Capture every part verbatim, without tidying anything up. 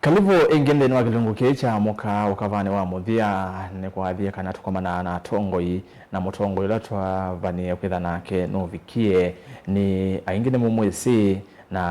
Kalivu ĩngĩ nthĩnĩ wa kĩlungu kĩĩ kya Mũka Ũkavanĩ wa Mũthya. Nĩkwathie kana tũkomanaa na atongoi, na mũtongoi ũla twavanie kwĩtha nake nũvikie. Nĩ aingĩ nĩmũmwĩsĩ, na,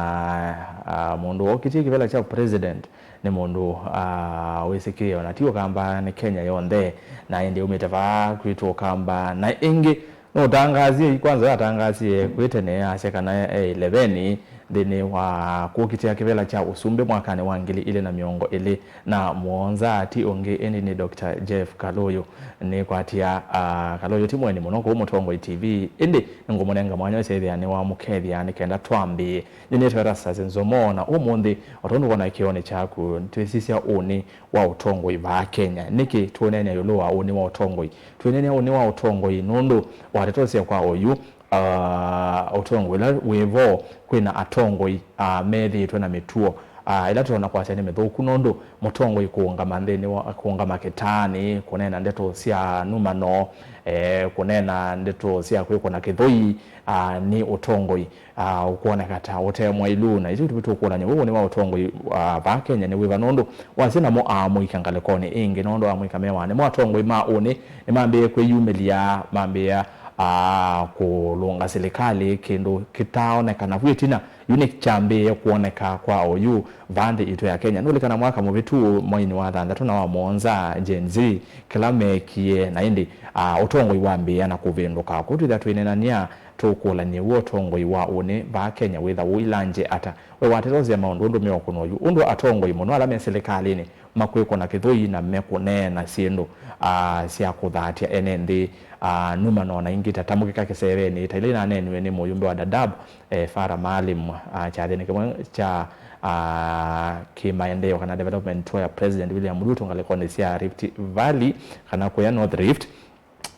ah, mũndũ wokĩtie kĩvĩla kya president nĩ mũndũ, ah, wĩsĩkĩe, ona ti Ũkamba, nĩ Kenya yonthe. Na ĩndĩ umĩte vaa kwitũ Ũkamba, na ĩngĩ nũtangaasie, kwanza atangasie kwĩ tene, asya kana e eleveni nthĩnĩ wa kũkitĩa kĩvĩla kya ũsumbĩ mwakanĩ wa ngili ilĩ na mĩongo ĩlĩ na mũonza, ti ũngĩ ĩndĩ nĩ Doctor Jeff Kaluyu. Nĩkwatia, ah, Kaluyu ti mũeni mũno kũu Mũtongoi T V, ĩndĩ nĩngũmũnenga mwanya ũsethĩa nĩwamũkethya nĩ kenda twambĩĩe. Nyie nĩtawa Erastus Nzomo, na ũmũnthĩ, o tondũ wona kĩonĩ kyaku, twĩsisya ũnĩ wa ũtongoi vaa Kenya. Nĩkĩ tũũneenea ĩũlũ wa ũnĩ wa ũtongoi? Twĩneenea ũnĩ wa ũtongoi nũndũ watetosya kwa oyu, ah, ũtongoi ũla wĩ vo, kwĩna atongoi, ah, methĩĩtwe na mĩtuo, ah, ĩla tũtonya kwasya nĩ mĩthũku, nũndũ mũtongoi kũũngama nthĩnĩ wa, kũũngama kĩtaanĩ, kũneena ndeto sya numano, eh, kũneena ndeto sya kwĩkũna kĩthũi, ah, nĩ ũtongoi, ah, ũkwoneka ta ũte mwailu. Na isu tũkũlany'a, ũũ nĩ wa ũtongoi, ah, vaa Kenya nĩ wĩva? Nũndũ wasya namo, ah, amũika ngalĩkonĩ ĩngĩ, nũndũ amũika mewa nĩmo atongoi ma ũnĩ, nĩmambĩĩe kwĩyumĩlya, mambĩĩa, ah, kũlũnga silikalĩ, kĩndũ kĩtaaonekana vu ĩtina. Yu nĩkyambĩĩe kwoneka kwa oyu vaa nthĩ itũ ya Kenya. Nũlikana mwaka mũvĩtu, mweinĩ wa thanthatũ na wa mũonza, Gen Z, kĩla meekie, na ĩndĩ, ah, ũtongoi wambĩĩa na kũvĩndũka. Kũu twĩthĩa twĩneenany'a, tũkũlany'e w'o ũtongoi wa ũnĩ vaa Kenya wĩtha ũilange ata? We watetosya maũndũ ũndũ meũkũna oyu, ũndũ atongoi mũno ala me silikalĩnĩ makwĩkũna kĩthũi na mekũneena syĩndũ, ah, sya kũthatya ene nthĩ, ah, numano na ingĩ ta tamũkĩka kĩsevenĩ, ta ila inaneenwe nĩ mũyumbe wa Dadaab, eh, Farah Maalim, ah, kyathĩnĩ kĩmwe kya, ah, kĩmaendeeo kana development tour ya President William Ruto ngalĩkonĩ sya Rift Valley kana kũya North Rift.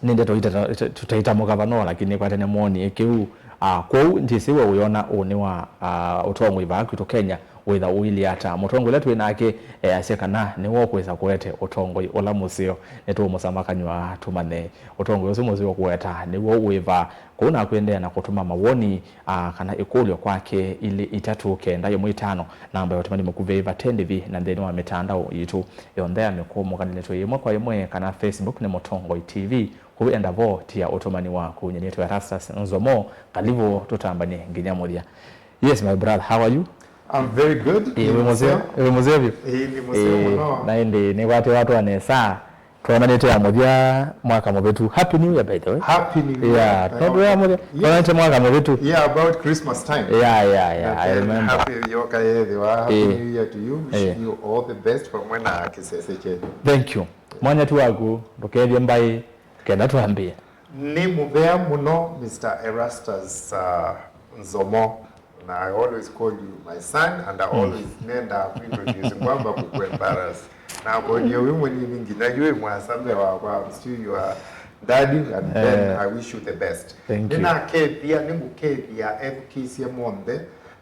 Nĩ ndeto itata-, ita-, tũtaitamũka vano, lakini nĩkwatene mwonie kĩu. Ah, kwoou ndyĩsĩ we ũyona ũnĩ wa, ah, ũtongoi vaa kwitũ Kenya wĩtha ũilyĩ ata? Mũtongoi ũla twĩ nake, eh, asya kana nĩwe ũkwĩsa kũete ũtongoi ũla mũseo. Nĩtũũmũsama kanyw'a tũmanye ũtongoi ũsu mũseo kũeta nĩw'o wĩva. Kwoou nakwendea na kũtũma mawoni, ah, kana ĩkũlyo kwake ilĩ itatũ kenda ĩmwe itano, namba ya ũtũmani mũkuvĩ vate ndĩvi, na nthĩnĩ wa mĩtandao yitũ yonthe ya mĩkũmũkanĩle twĩ ĩmwe kwa ĩmwe, kana Facebook nĩ Mũtongoi T V. Kũu enda vo tia ũtũmani waku. Nyie nĩtawa Erastus Nzomo, kalivu tũtambanye nginya mũthya. Yes, my brother, how are you? I'm very good. Ĩĩ, wĩ mũseo? Wĩ mũseo vyũ? Ĩĩ, nĩ mũseo mũno. Na ĩndĩ nĩkwatĩ watwa nesa. Twonanĩte ya mũthya mwaka mũvĩtu. Happy New Year, by the way. Happy New Year. Yeah, tondũ ya mũthya. Yes. Twonanĩte mwaka mũvĩtu. Yeah, about Christmas time. Yeah, yeah, yeah, I remember. Happy yoka yethĩwa. Happy New Year to you. Wishing you all the best pamwe na kĩsese kyenyu. Thank you. Mwanya tu waku, ndũkethye mbaĩ, kenda twambĩe. Nĩ mũvea mũno, Mister Erastus, uh, Nzomo. Na I always call you my son, and I always nenda kuintroduce ngwamba kukuembarrass. Na kũnia wĩ mũnini nginya yu wĩ mwasa mbee wakwa, I'm still your daddy, and then I wish you the best. Thank you. Nĩnakethia, nĩngũkethia ethukĩĩsye monthe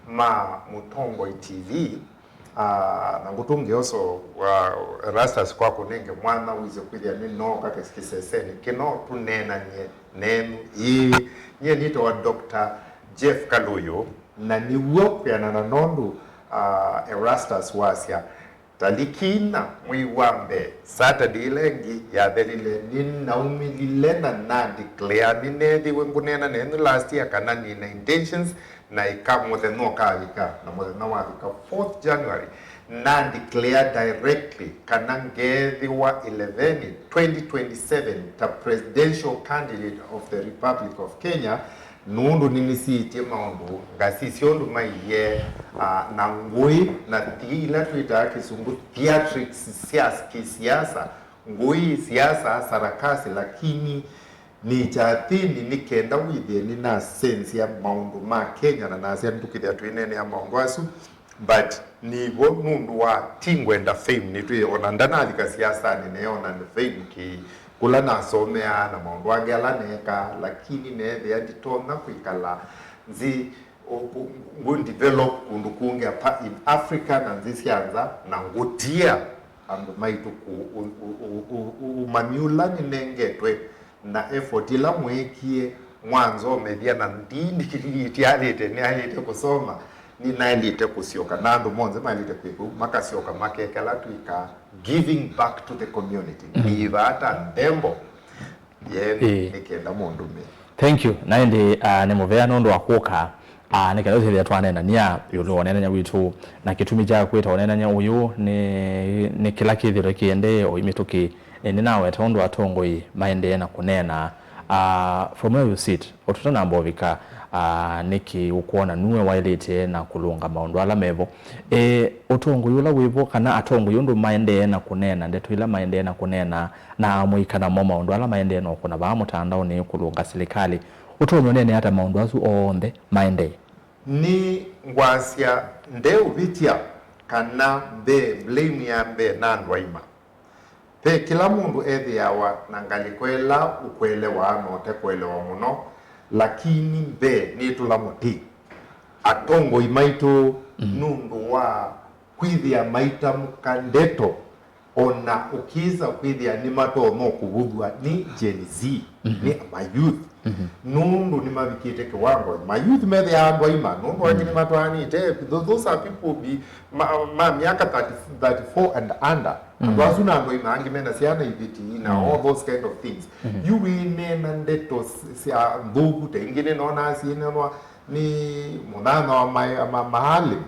ma Mũtongoi T V, ah, na ngũtũngĩa ũso wa Erastus kwa kũnenge mwana wĩse kwĩthĩa nĩnooka kĩsesenĩ kĩno tũneenany'e nenyu. Ĩĩ, nyie nĩtawa Doctor Jeff Kaluyu. Na nĩw'o kwĩanana nũndũ, ah, Erastus wasya, taliki ina mwei wa mbee, Saturday ĩla ĩngĩ yathelile, nĩnaumĩlile na na declare, nĩneethĩwe ngũneena nenyu last year kana nĩna intentions, na ĩka mũthenya ũkavika, na mũthenya wavika fourth January, na declare directly kana ngeethĩwa ĩleveni twenty twenty-seven ta presidential candidate of the Republic of Kenya, nũndũ nĩnĩsĩtye maũndũ, ngasisya ũndũ mailyĩ, ah, na ngũĩ, na thi ila twĩtaa kĩsũngũ theatrics sya kĩsiasa, ngũĩ, siasa, sarakasi, lakini nĩkya thĩnĩ nĩ kenda wĩthĩe nĩnasenzya maũndũ ma Kenya, na nasya nĩtũkĩthĩa twĩneenea maũndũ asu. But nĩvo nũndũ wa ti ngwenda fame, nĩtwĩ ona ndanalika siasanĩ neona nĩ fame kĩ kũla nasomeaa na maũndũ angĩ ala neekaa, lakini neethĩa nditonya kwĩkala nzi ngũ develop kũndũ kũngĩ apa in Africa na nzi sya nza, na ngũtia andũ maitũ kũ ũmanyi ũla nĩnengetwe na effort ĩla mweekie mwanzomethya na ndindi kĩliliti alĩte nĩalĩte kũsoma. nĩnaĩlĩte kũsyoka, na andũ monthe maĩlĩte kwĩka ũu, makasyoka makekala twĩka giving back to the community. Nĩĩvaa ta nthembo yeene, ĩĩ, nĩ kenda mũndũmĩe. Thank you. Na ĩndĩ, ah, nĩ mũvea nũndũ wa kũka, ah, nĩ kenda ũsĩthĩa twaneenania ĩũlũ wa ũneenany'a witũ. Na kĩtumi kya kwĩta ũneenany'a ũyũ nĩ, nĩ kĩla kĩthĩwe kĩendee o imĩtũkĩ. Eh, nĩnaweta ũndũ atongoi maendee na kũneena. Ah, from where you sit, ũtũtanamba ũvika, ah, nĩkĩ ũkwona nue waĩlĩte na kũlũnga maũndũ ala mevo? Eh, ũtongoi ũla wĩvo, kana atongoi ũndũ maendee na kũneena, ndeto ila maendee na kũneena, na amũika namo maũndũ ala maendee na ũkũna vaa mũtandaonĩ kũlũnga silikalĩ, ũtonya ũneenea ata maũndũ asu onthe maendee? Nĩ ngwasya ndeũvĩtya kana mbee, blame ya mbee na andũ aima. Ve kĩla mũndũ ethĩawa na ngalĩko ĩla ũkũelewa na ũtekũelewa mũno, lakini mbee nĩtũla mũtĩ. Atongoi maitũ, mm, nũndũ wa kwĩthĩa maitamũka ndeto, o na ũkĩsa kwĩthĩa nĩmatonya kũvũthw'a nĩ Gen Z, mhm, nĩ ma youth, mhm, nũndũ nĩmavikĩte kĩwango. Ma youth methĩaa andũ aima, nũndũ angĩ, mm, nĩmatwaanĩte. Tho-, those are people be, ma, ma myaka thirty, thirty-four and under. Andũ, mm, asu na andũ aima angĩ mena syana ivĩti na, mm, all those kind of things. Mhm. Yu wĩneena ndeto s-, sya nthũku, ta ingĩ nĩnonaa syĩnenwa nĩ mũnyanyawa ma, ma, Maalim.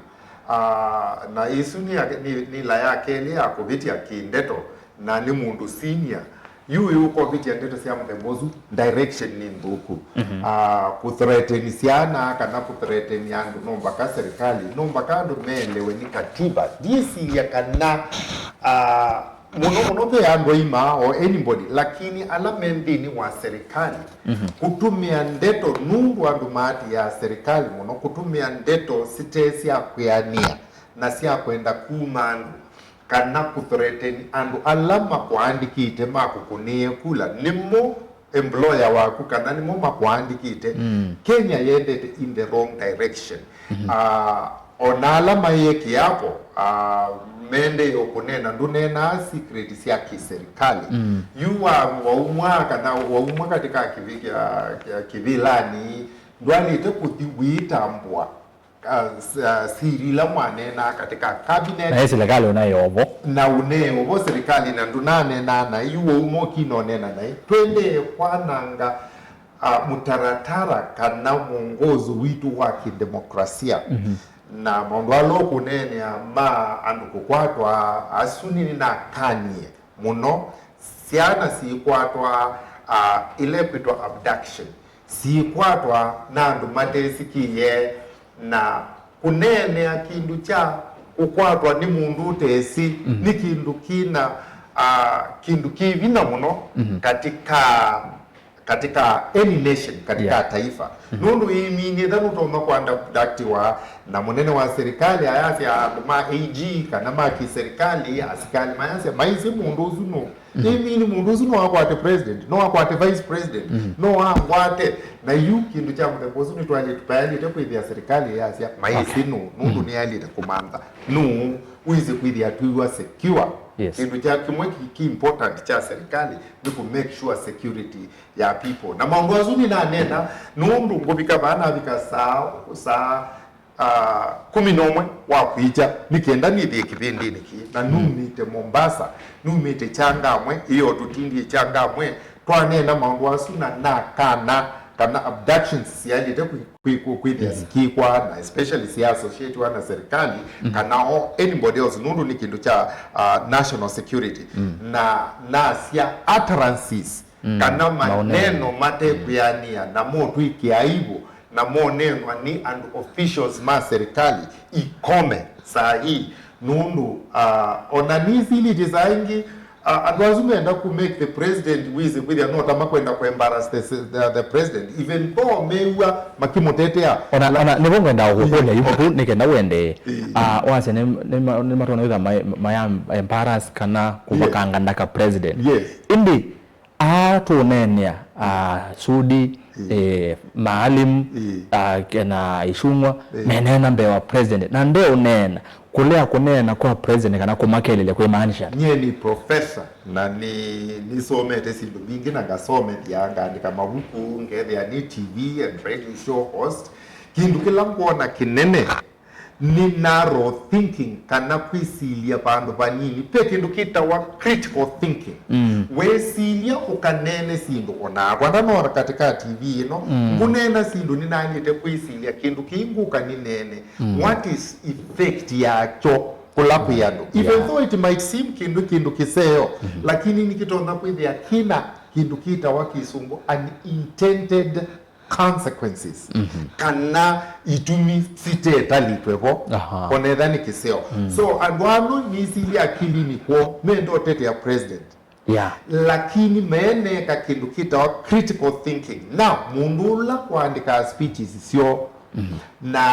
Ah, na ĩsu nĩ, nĩ, nĩ ĩla ya kelĩ ya kũvĩtya kĩndeto, na nĩ mũndũ senior. Yu wĩ ũkovĩtya ndeto sya mũthemba ũsu, direction nĩ nthũku. Mhm. Ah, kũthreaten syana kana kũthreaten andũ, no mpaka serikali, no mpaka andũ meelewe nĩ katiba. Ndĩsilya kana, ah, mũno mũno ve andũ aima o anybody, lakini ala me nthĩnĩ wa serikali, mhm, kũtũmĩa ndeto, nũndũ andũ maatĩĩaa serikali mũno, kũtũmĩa ndeto site sya kwĩanĩa na sya kwenda kuma andũ, kana kũthreaten andũ ala makũandĩkĩte makũkũnĩe kula, nĩmo employer waku kana nĩmo makũandĩkĩte. Mm. Kenya yendete in the wrong direction. Mhm. Ah, o na ala maĩe kĩapo, ah, mendee o kũneena, ndũneenaa secret sya kĩserikali. Mm. Yu wa, waumwa kana waumwa katika kĩvi-, kya, kya kĩvĩlanĩ, ndwaĩlĩte kũthi wĩtambũa, ah, s-, ah, siri ila mwaneenaa katika cabinet. Na ĩ silikalĩ ũnaĩ ovo. Na ũnaĩ ovo silikalĩ, na ndũnaneenaa naĩ, yu wauma ũkina ũneena naĩ. Twendee kwananga, ah, mũtaratara kana mwongozo witũ wa kĩdemokrasia. Mhm. Na maũndũ ala ũkũneenea ma andũ kũkwatwa, asu nĩnakanie mũno. Syana siikwatwa, ah, ila ikwĩtwa abduction, siikwatwa na andũ matesikĩĩe, na kũneenea kĩndũ kya kũkwatwa nĩ mũndũ ũtesĩ, mhm, nĩ kĩndũ kĩna, ah, kĩndũ kĩ vinya mũno, mhm, katika katika any nation, katika, yeah, taifa. Mhm. Nũndũ ĩmini ĩtha nũtonya kwandaktiwa na mũnene wa serikali ayasya andũ ma A G kana ma kĩserikali, asikalĩ mayasya maisĩ mũndũ ũsu nũ. Mhm. Ĩmini mũndũ ũsu no akwate president, no akwate vice president, mhm, no angwate. Na yu kĩndũ kya mũthemba ũsu nĩtwaĩlĩte, twaĩlĩte kwĩthĩa serikali yasya maisĩ, okay, nũ, nũndũ, mhm, nĩyaĩlĩte kũmantha nũ wĩsĩ kwĩthĩa twĩw'a secure. Yes. Kĩndũ kya kĩmwe ki, ki important kya serikali nĩ kũ make sure security ya people. Na maũndũ asu nĩnaneena, nũndũ ngũvika vaa navika saa, saa, ah, kũmi na ũmwe wa kwĩkya, nĩ kenda nĩthĩe kĩvĩndĩnĩ kĩĩ. Na, mm, numĩte Mombasa, numĩte Changamwe, ĩyo tũtindie Changamwe, twaneena maũndũ asu na nakana kana abductions syaĩlĩte kwĩ-, kwĩ-, kwĩ-, kwĩthĩa, mm, sikĩkwa, na especially sya associatiwa na serikali, mm, kana o anybody else, nũndũ nĩ kĩndũ kya, ah, national security. Mm. Na nasya utterances, mm, kana maneno, maũneenany'a, matekwĩanĩa, mm, na motwĩkĩa aibu, na moneenwa nĩ andũ officials ma serikali, ikome saa hii, nũndũ, ah, ona nĩsilĩtye saa ingĩ, ah, andũ asu menda ku make the president wĩsĩ kwĩthĩa no ta makwenda ku embarrass the, the, the president, even though mew'a makĩmũtetea. Ona, ona nĩvo ngwenda kũkũlya yu kũu, nĩ kenda ũendee. Ĩĩ. Ah, wasya nĩ, nĩ ma-, nĩmatonya kwĩthĩa ma-, maya embarrass kana, yes, kũvakanga ndaka president. Yes. Ĩndĩ aa tũũneenea, ah, Sudi, mm, eh, Maalim, mm, ah, ke-, na Ichung'wa, mm, meneena mbee wa president. Na ndeũneena, kũlea kũneena kwa president kana kũmakelelya kwĩmaanisha? Nyie nĩ professor, na nĩ, nĩsomete syĩndũ mbingĩ, na ngasomethya, ngaandĩka mavuku, ngethĩa nĩ T V and radio show host. Kĩndũ kĩla ngwona kĩnene nĩ narrow thinking, kana kwĩsilya vandũ vanini. Ve kĩndũ kĩtawa critical thinking. Mm. Wesilya ũkaneene syĩndũ. Onakwa ndanoona katika T V ĩno, mm, ngũneena syĩndũ nĩnaĩlĩte kwĩsilya kĩndũ kĩĩ ngũka nĩneene. Mm. What is effect yakyo kũla kwĩ andũ? Even, yeah, though it might seem kĩndũ, kĩndũ kĩseo, mm-hmm, lakini nĩkĩtonya kwĩthĩa kĩna kĩndũ kĩtawa kĩsũngũ unintended consequences, mhm, kana itumi sitetalĩtwe vo, aha, onetha nĩ kĩseo. Mm. So andũ anu nĩsilya akilinĩ kwoo menda ũtetea president. Yeah. Lakini meeneka kĩndũ kĩtawa critical thinking. Now, mũndũ ũla waandĩkaa speeches syoo, mhm, na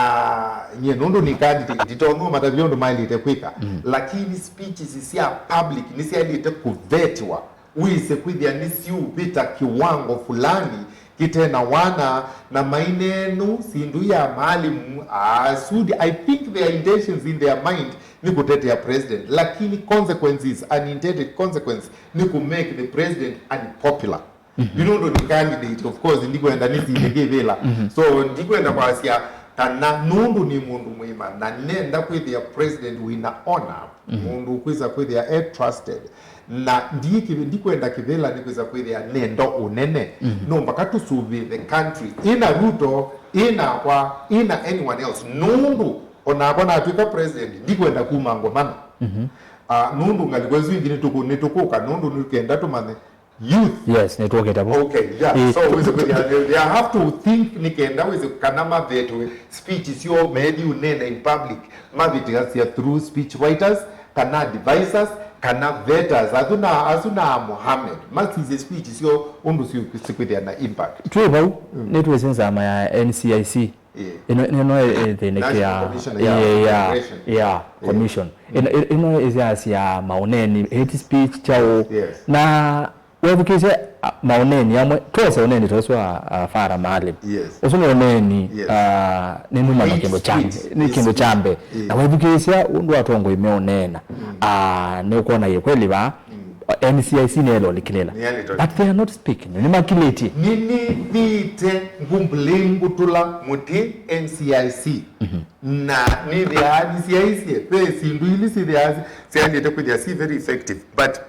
nyie nũndũ nĩ candidate, nditonya matavya ũndũ maĩlĩte kwĩka, mhm, lakini speeches sya public nĩsyaĩlĩte kũvetiwa, wĩse kwĩthĩa nĩsiũvĩta kiwango fulani kĩte na wana, na maineenũ syĩndũ ya Maalim, ah, sudi, I think their intentions in their mind nĩ kũtetea president, lakini consequences, unintended consequence, nĩ kũ make the president unpopular. Mhm. You know, ndo nĩ candidate, of course, ndikwenda nĩsinde kĩvĩla. Mhm. So, ndikwenda kwasya kana nũndũ nĩ mũndũ mũima, na nenda kwĩthĩa president wĩna honor, mhm, mũndũ ũkwĩsa kwĩthĩa e trusted, na ndi kĩ-, ndikwenda kĩvĩla nĩkwĩsa kwĩthĩa nenda ũnene. Mhm. No mpaka tũsũvĩe the country. Ĩna Ruto, ĩnakwa, ĩna anyone else. Nũndũ onakwa natw'ĩka president, ndikwenda kuma ngomano. Mhm. Ah, nũndũ ngalĩko ĩsu ĩngĩ nĩtũkũ-, nĩtũkũka, nũndũ nĩkenda tũmanye youth. Yes, nĩtwokĩte vo. Okay, yeah. Eh, so, wĩse kwĩthĩa, they, they have to think nĩkenda wĩse kana mavetwe speech syoo, methi ũnena in public, mavĩtĩasya through speech writers, kana advisors, kana vetors, asu na, asu na Mohamed, masisye speech syoo ũndũ sikwĩthĩa na impact. Twĩ vau, mm, nĩtwĩsĩ nzama ya N C I C. Yeah. Ĩno, ĩno ĩthĩnĩkĩa, National Commission, yeah, yeah, yeah, Commission. Yeah. Ĩno, ĩ-, ĩno ĩyasya maũneni, hate speech, kyaũ. Yes. Na wethukĩĩsya, a, maũneni amwe, twese ũneni tosu a, a Farah Maalim. Yes. Ũsu nĩ ũneni, yes, a, nĩ numa na kĩndũ kya, hate speech, nĩ kĩndũ kya mbee. Yes. Na wethukĩĩsya ũndũ atongoi meũneena, mm, a, nĩũkwona yĩ kweli va, mm, N C I C nĩyĩlolĩkĩlĩla. Nĩyĩlolĩkĩlĩla. But they are not speaking. Nĩmakilĩtye. Nĩnĩthĩĩte ngũmbũlĩ ngũtũla mũtĩ N C I C. Mhm. Na nĩthĩaa nĩsyaisye, ve syĩndũ ili syĩthĩaa syaĩlĩte kwĩthĩa si very effective. But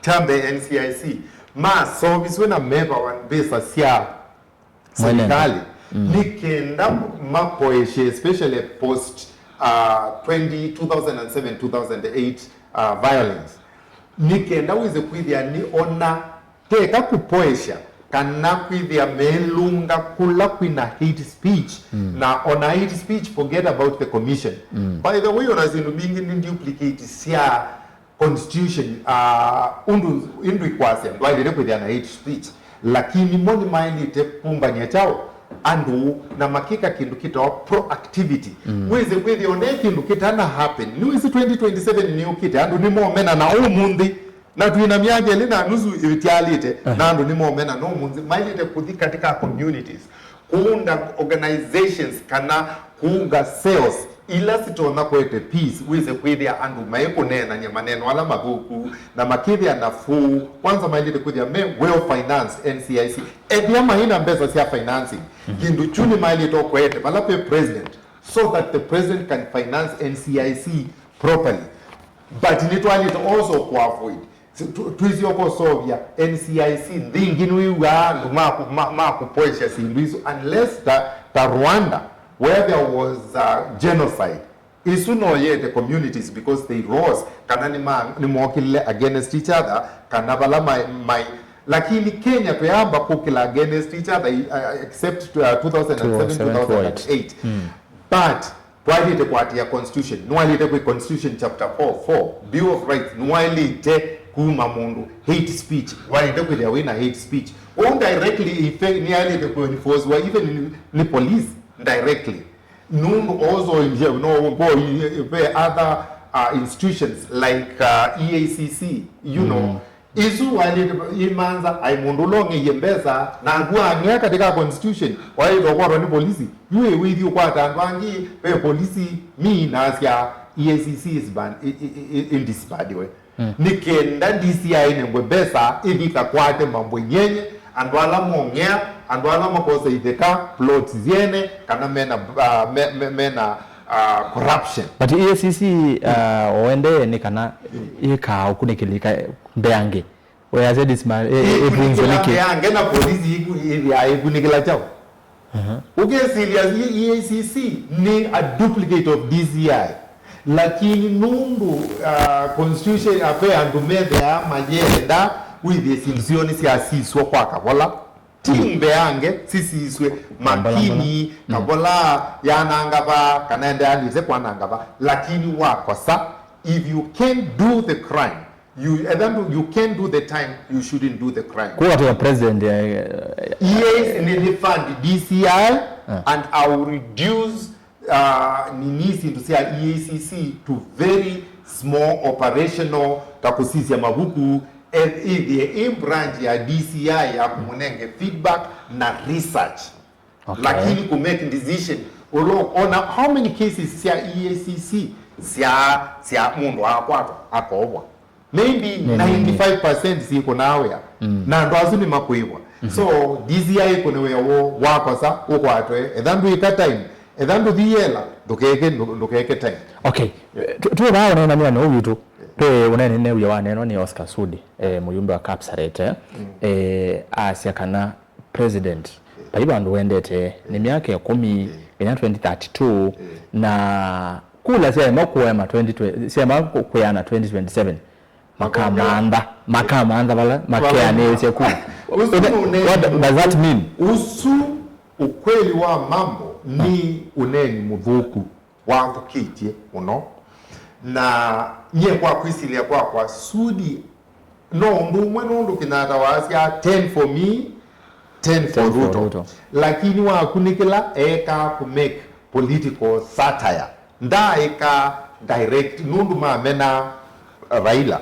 kya mbee N C I C masoviswe na mevawa mbesa sya mwene nthĩ, serikali, mm, nĩ kenda mapoeshe, especially post, uh, twenty, two thousand and seven, two thousand eight, uh, violence. Nĩ kenda wĩse kwĩthĩa nĩ ona teka kũpoesha kana kwĩthĩa meĩlũnga kũla kwĩna hate speech, mm, na ona hate speech, forget about the commission. Mm. By the way, ona syĩndũ mbingĩ nĩ duplicate sya constitution, uh, ũndũ, ĩndũ ĩkwasya ndwaĩlĩte kwĩthĩa na hate speech, lakini mo nĩmaĩlĩte kũmbany'a kyaũ andũ na makĩka kĩndũ kĩtawa proactivity. Mm. Wĩse kwĩthĩa one kĩndũ kĩtana happen. Nĩwĩsĩ twenty twenty-seven nĩyũkĩte, andũ nĩmomena na ũmũnthĩ. Na twĩ na myaka ĩlĩ na nusu ĩtialĩte, eh, na andũ nĩmomena no ũmũnthĩ. Maĩlĩte kũthi katika communities, kuunda organizations kana kuunga cells ila sitonya kũete peace, wĩse kwĩthĩa andũ maikũneenany'a maneno ala mathũku na makĩthĩa nafuu. Kwanza maĩlĩte kwĩthĩa me well financed, N C I C. Ethĩa maina mbesa sya financing, mhm, kĩndũ kyu nĩmaĩlĩte kũete vala ve president, so that the president can finance N C I C properly. But nĩtwaĩlĩte also kũavoid. Si-, tu-, twĩsĩ ũkũseũvya N C I C nthĩ ĩngĩ nĩwĩw'aa andũ ma kũ-, ma, ma kũpoesya syĩndũ isu, unless ta, ta Rwanda, where there was, uh, genocide. Isu no yete communities because they rose, kana nĩma-, nĩmookĩlile against each other, kana vala mai, mai. Lakini Kenya twĩamba kũkĩla against each other, uh, except, uh, two thousand and seven, two thousand and eight. Mm. But twaĩlĩte kũatĩĩa constitution, nĩwaĩlĩte kwĩ constitution chapter four four, Bill of Rights, nĩwaĩlĩte kuma mũndũ hate speech, waĩlĩte kwĩthĩa wĩna hate speech. Ũu directly effect nĩyaĩlĩte kũ enforcewa even nĩ, nĩ police directly. Nũndũ also in here, no go i-, ve other, uh, institutions like, uh, E A C C, you know. Mm. Isu waĩlĩte imanza, ai mũndũ ũla ũng'eie mbesa, na ang'ea katika constitution, waĩlĩte ũkwatwa nĩ polisi. Yu ĩ wĩthi ũkwata andũ angĩ, ve polisi, mi nasya E A C C is ban-, i, i, i, i, indisbadiwe. Mm. Nĩ kenda D C I ĩnengwe mbesa, ĩthi ĩkakwate mambo inyenye, andũ ala mong'ea, andũ ala makosa itheka, plots syene, kana mena, uh, me, me, mena, uh, corruption. But E A C C uh, oendee nĩ kana ĩkaa ũkunĩkĩlĩka mbeange. Whereas this man ĩpunzwe nĩkĩ? Mbeange na polisi ĩku- ĩthĩa ĩkunĩkĩla kyaũ? Ũkĩsilya E A C C nĩ a duplicate of D C I, lakini nũndũ uh, constitution ape andũ methĩaa mayenda wĩthĩe syĩndũ syoo nĩsyasiswa kwa kavola, ti mbeange sisiswe makini kavola yanangava kana endeanĩte kwanangava, lakini wakosa, if you can't do the crime, you either do, you can't do the time, you shouldn't do the crime. Kuwa to the president. Yes, ni ni fund D C I and I will reduce uh, nini syĩndũ sya E A C C to very small operational, ta kũsisya mavuku, ĩthĩe ĩ branch ya D C I ya kũmũnenge feedback na research. Okay. Lakini ku make decision, ũlo ona how many cases sya E A C C sya sya mũndũ akwatwa akovwa, maybe ninety-five percent syĩkũnaa wĩa na andũ asu nĩmakũĩvwa. So D C I ĩkũne wĩa woo, wakosa ũkwatwe, etha ndwĩka time, etha ndũthi yela, ndũkeke ndũ- ndũkeke time. Okay. Tu- tu vaa ũneenanĩa nũũ witũ twĩ ũneenanĩa wĩa waneenwa nĩ Oscar Sudi, eh, mũyumbe wa Kapsaret, eh, eh, asya kana president vai vandũ wendete nĩ myaka ĩkũmi nginya twenty thirty-two, na kula syaema kũema twenty twenty, syaema kũ- kwĩana twenty twenty-seven, makamantha makamantha vala makeanĩĩsya kula. What does that mean? Ũsu ũkweli wa mambo nĩ ũneeni mũthũku wathũkĩtye mũno. Na nyie kwa kwĩsilya kwakwa, Sudi no ũndũ ũmwe, nũndũ Kenyatta wasya ten for me, ten for Ruto. Lakini wakunĩkĩla eekaa kũ make political satire. Ndaaĩkaa direct nũndũ mamenaa Raila.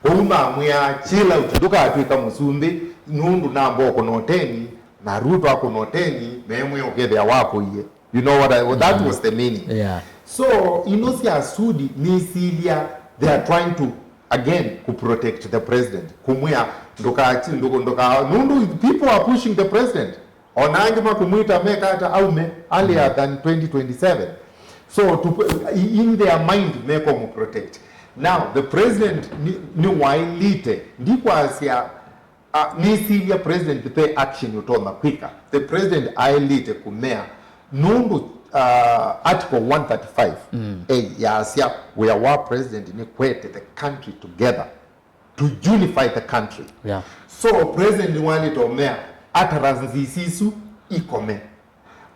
Kwoou mamwĩaa, chill out, ndũkatw'ĩka mũsumbĩ nũndũ namba ũkũna ũteni, na Ruto akũna ũteni, memwĩa ũkethĩa wakũie. You know what I, that was the meaning. Yeah. So ino sya Sudi nĩsilya, they are trying to again ku protect the president, kumwĩa nduka nduka nduka nundu people are pushing the president, ona angi makumwita mekata aume earlier than twenty twenty-seven. So to, in their mind meko mu protect. Now the president ni, ni wailite ndikwasya. Ah, nĩsilya president ve action ũtonya kwĩka. The president aĩlĩte kũmea nũndũ, ah, article one thirty-five A yasya wĩa wa president nĩ kũete the country together, to unify the country. Yeah. So president nĩwaĩlĩte ũmea utterances isu ikome.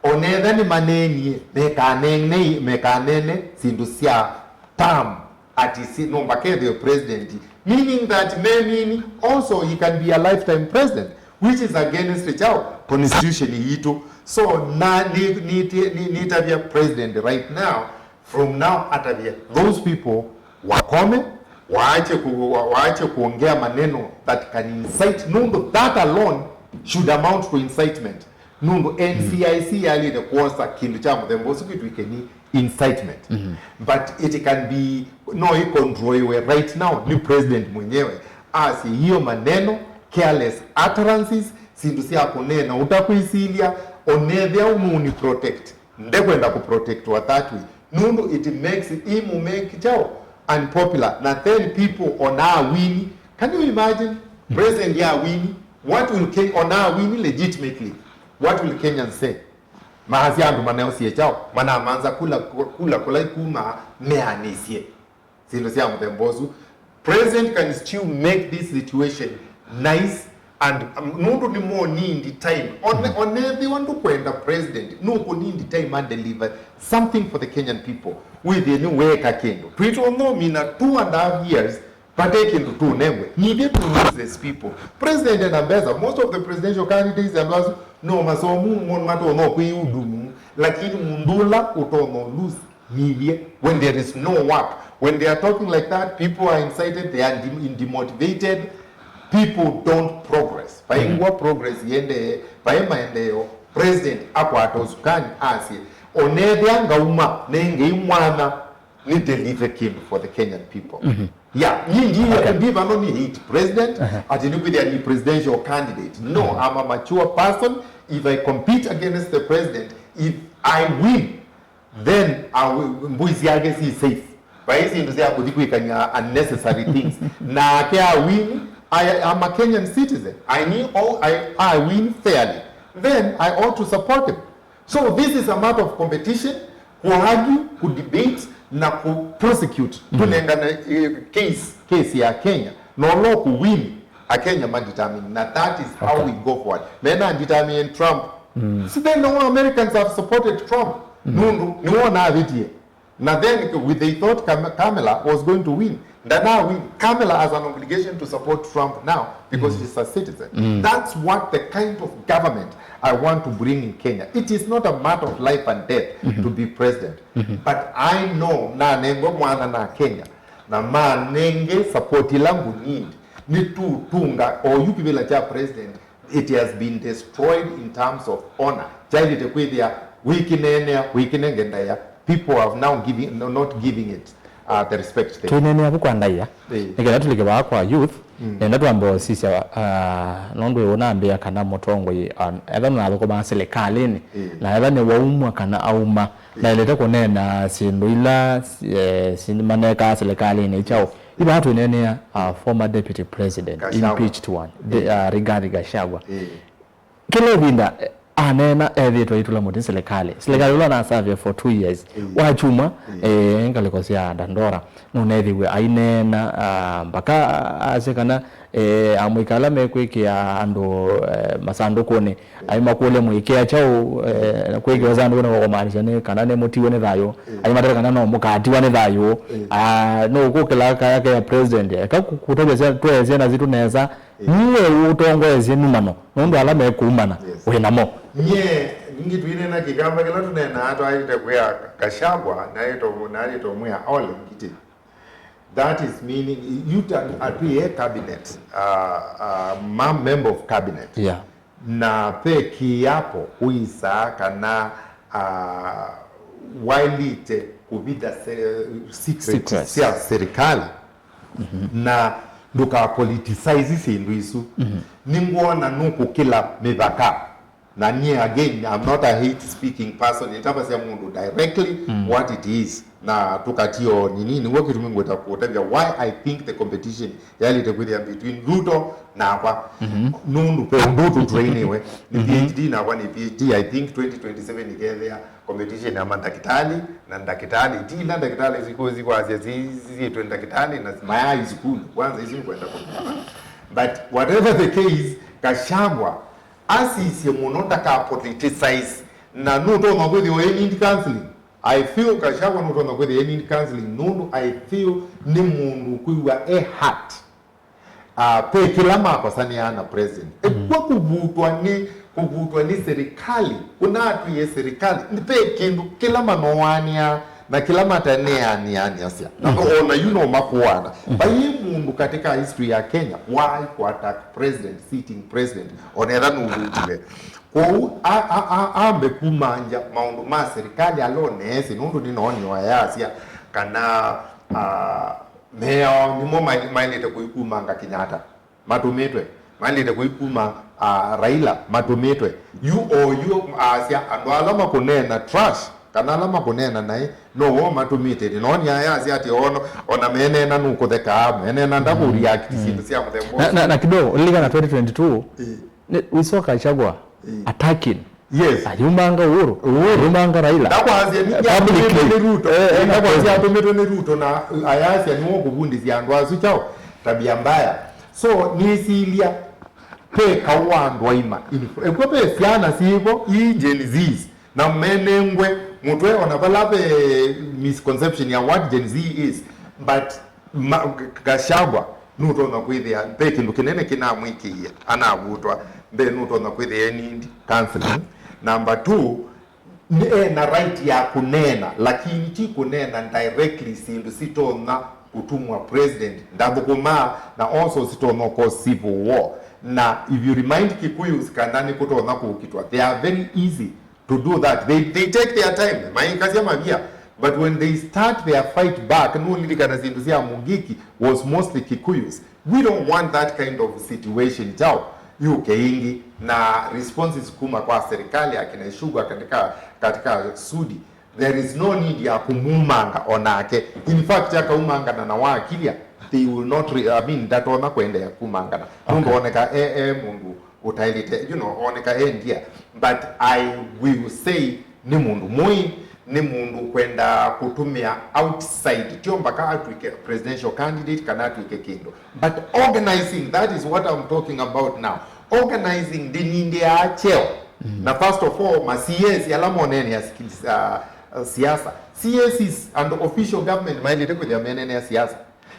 Onetha nĩmaneenie, mekanene, mekanene syĩndũ sya term, ati si no makethĩwe president, meaning that me nini also he can be a lifetime president, which is against the chao constitution yitũ. So na nĩ- nĩ- nĩ- nĩtavya president right now, from now atavye those people wakome, waache ku- wa- waache kuongea maneno that can incite, nũndũ that alone should amount to incitement. Nũndũ N C I C yaĩlĩte kwosa kĩndũ kya mũthemba ũsu kĩtw'ĩke nĩ incitement. But it can be, no ikontroiwe right now nĩ president mwenyewe. Asye hiyo maneno, careless utterances, syĩndũ sya kũneena ũtakwĩsilya, onethĩa ũmũni protect. Ndekwenda kũprotectwa that way nũndũ it makes him make chao unpopular, na then people ona awini. Can you imagine? President ya awini, what will Ken- ona awini legitimately, what will Kenyans say? Maasya andũ manaosie chao, manamanza kula kula kula ikuma meanĩsye. Syĩndũ sya mũthemba ũsu, president can still make this situation nice and, um, nũndũ nĩ mo need time. One- onethĩwa ndũkwenda president, nũkũ need time and deliver something for the Kenyan people. Wĩthĩe nĩ weka kĩndũ. Twĩtonya ũmina two and a half years vate kĩndũ tũnengwe. Nithyĩ tũ lose these people. President ena mbesa, most of the presidential candidates andũ asu no masomu, mo matonya kwĩhudumu, lakini mũndũ ũla ũtonya lose nithyĩ, when there is no work, when they are talking like that, people are incited, they are dem- demotivated, people don't progress. Vaingwa progress yende, vae maendeleo, president akwata usukani asye, onethĩa ngauma nengei mwana ni deliver kĩndũ for the Kenyan people. Yeah, ni ndi ndi vano ni hate president, ati ni kwithia ni presidential candidate. No, I'm a mature person. If I compete against the president, if I win, then awi- mbũi syake si safe. Vai syĩndũ sya kũthi kwĩkany'a unnecessary things. Nake awini, I am a Kenyan citizen. I need all, I, I win fairly. Then I ought to support him. So this is a matter of competition, ku argue, ku debate, na ku prosecute. Tũnengane, eh, case, case ya Kenya. Na ũla ũkũwin, Akenya ma determine. Na that is how we go forward. Mena determine Trump. Si then no Americans have supported Trump. Nũndũ, nĩwona avĩtie. Na then with they thought Kam- Kamala was going to win. Ndana win. Kamala has an obligation to support Trump now because she's a citizen. That's what the kind of government I want to bring in Kenya. It is not a matter of life and death to be president. But I know nanengwe mwana na Kenya na manenge support ila ngu need nĩ tutunga o yu kĩvĩla kya president. It has been destroyed in terms of honor. Kyaĩlĩte kwĩthĩa wĩkĩneenea, wĩkĩnenge ndaĩa. People have now giving, no, not giving it uh, the respect they. Twĩneenea vu kwa ndaĩa. Ĩĩ. Nĩkenda tũlike vaa kwa youth, nenda twambe ũsisya, uh, nũndũ ũnambĩa kana mũtongoi, uh, etha nũnathũkũmaa silikalĩnĩ, na etha nĩwaumwa kana auma, naĩlĩte kũneena syĩndũ ila, eh, si- manekaa silikalĩnĩ kyaũ. Ivaa twĩneenea, uh, former deputy president, Gachagua. Impeached one, the, uh, Rigathi Gachagua. Ĩĩ. Kĩla ĩvinda, eh, aneena ethĩĩtwe aitũla mũtĩ silikalĩ. Silikalĩ ũla nasavya for two years. Wa kyumwa, eh, ngalĩko sya Dandora. Nũneethĩiwe aineena, ah, mpaka asya kana, eh, amũika ala mekwĩkĩa andũ, eh, masandũkũnĩ. Aimakũlya mwĩkĩa kyaũ, eh, kwĩkĩwa sandũkũnĩ kũmaanisha nĩ kana nĩ mũtiwe nĩ thayũ. Aimateta kana no mũkatiwa nĩ thayũ. Ah, no ũkũkĩla kaya kea president. Eka kũtavya tweesya na sitũ nesa. Nue ũtongoesye numano, nũndũ ala mekumana wĩ namo. Nyie, ningĩ twinena kĩkamba kĩla tũneenaa twaĩlĩte kwĩa Gachagua, naĩtwe, naĩtwe mwĩa ole ngiti. That is meaning, you can atwĩe cabinet, uh, uh, ma member of cabinet. Yeah. Na pe kiapo ũisaa kana, uh, waĩlĩte kũvitha se- secrets. Secrets. Sya serikali. Na ndũkapoliticize syĩndũ isu. Nĩngwona nũkũkĩla mĩvaka. Na niĩ, again, I'm not a hate speaking person. Nĩtavasya mũndũ directly what it is. Na tũkatio nini, nĩw'o kĩtumi ngwĩta kũtavya why I think the competition yaĩlĩte kwĩthĩa between Ruto nakwa. Nũndũ ve ũndũ tũtrainiwe. Nĩ PhD nakwa nĩ PhD. I think twenty twenty-seven ĩkethĩa competition ya mandakitali na ndakitali. Ti ila ndakitali siku sikwasya si- si- siitwe ndakitali na mayai sukulu. Kwanza isu nĩkwenda kũmĩona. But whatever the case, Gachagua asisye mũno ndakapoliticize. Na nũtonya kwĩthĩwa ĩ need counseling. I feel Gachagua nũtonya kwĩthĩwa ĩ need counseling nũndũ I feel nĩ mũndũ ũkwĩw'a e hurt. Ah, pe kĩla makosanĩaa na president. Ekw'a kũvutwa nĩ, kũvutwa nĩ serikali, ũnatwie serikali, pe kĩndũ kĩla manoanĩaa na kĩla mataneanĩanĩasya. Na ona yu no makũana. Vai mũndũ katika history ya Kenya waĩ kũ attack president, sitting president, onetha nũvutiwe. Kwoou a- a- a- ambe kumangya maũndũ ma serikali ala oneesĩ, nũndũ nĩnonie ayasya kana, ah, Meo nĩmo mai- maĩlĩte kũikumanga Kenyatta, matũmĩtwe. Maĩlĩte kũikuma, ah, Raila, matũmĩtwe. Yu o yu asya andũ ala makũneena trash, kana ala makũneena naĩ, no woo matũmĩte. Nĩnonia ayasya atĩ ono, ona meneena nũkũthekaa, meneena ndakũreact syĩndũ sya mũthemba na, ũsu. Na, na kidogo, ũlilikana twenty twenty-two, ĩ, nĩ- we saw Gachagua, ĩ, attacking. Yes. Ayumanga Uhuru. Uhuru. Ayumanga Raila. Ndakwasya nĩ- publicly, atũmĩtwe nĩ Ruto. Eh, eh, ndakwasya atũmĩtwe nĩ Ruto na ayasya nĩwe ũkũvundĩsya andũ asu kyaũ, tabia mbaya. So nĩsilya pe kaũ wa andũ aima. Ekw'a pe syana syĩvo, ii Gen Zs. Na menengwe mũtwe ona vala ve misconception ya what Gen Z is. But Ma- Gachagua nũtonya kwĩthĩa ve kĩndũ kĩnene kĩnamwĩkĩie anavutwa. Mbee, nũtonya kwĩthĩa e need counseling. Number two, nĩ ena right ya kũneena, lakini ti kũneena directly syĩndũ sitonya kũtumwa president ndathũkũmaa, na also sitonya cause civil war. Na if you remind Kikuyus kana nĩkũtonya kũkitwa, they are very easy to do that. They, they take their time, maikasya mavia. But when they start their fight back, nũlilikana syĩndũ sya Mungiki was mostly Kikuyus. We don't want that kind of situation. Jao, yuke ingi na responses kuma kwa serikali akina Ichung'wah katika, katika Sudi. There is no need ya kũmumanga o nake. In fact, akaumangana na wakilya, they will not re-, I mean, ndatonya kũendeea kumangana. Nũndũ oneka e, e mũndũ ũtaĩlĩte, you know, oneka e ndia. But I will say, nĩ mũndũ mũĩ, nĩ mũndũ kwenda kũtũmĩa outside, tyo mpaka atw'ĩke presidential candidate kana atw'ĩke kĩndũ. But organizing, that is what I'm talking about now. Organizing ndĩnindĩaa cheo. Na first of all, ma C As ala moneenea siasa, C As is an official government maĩlĩte kwĩthĩa meneenea siasa.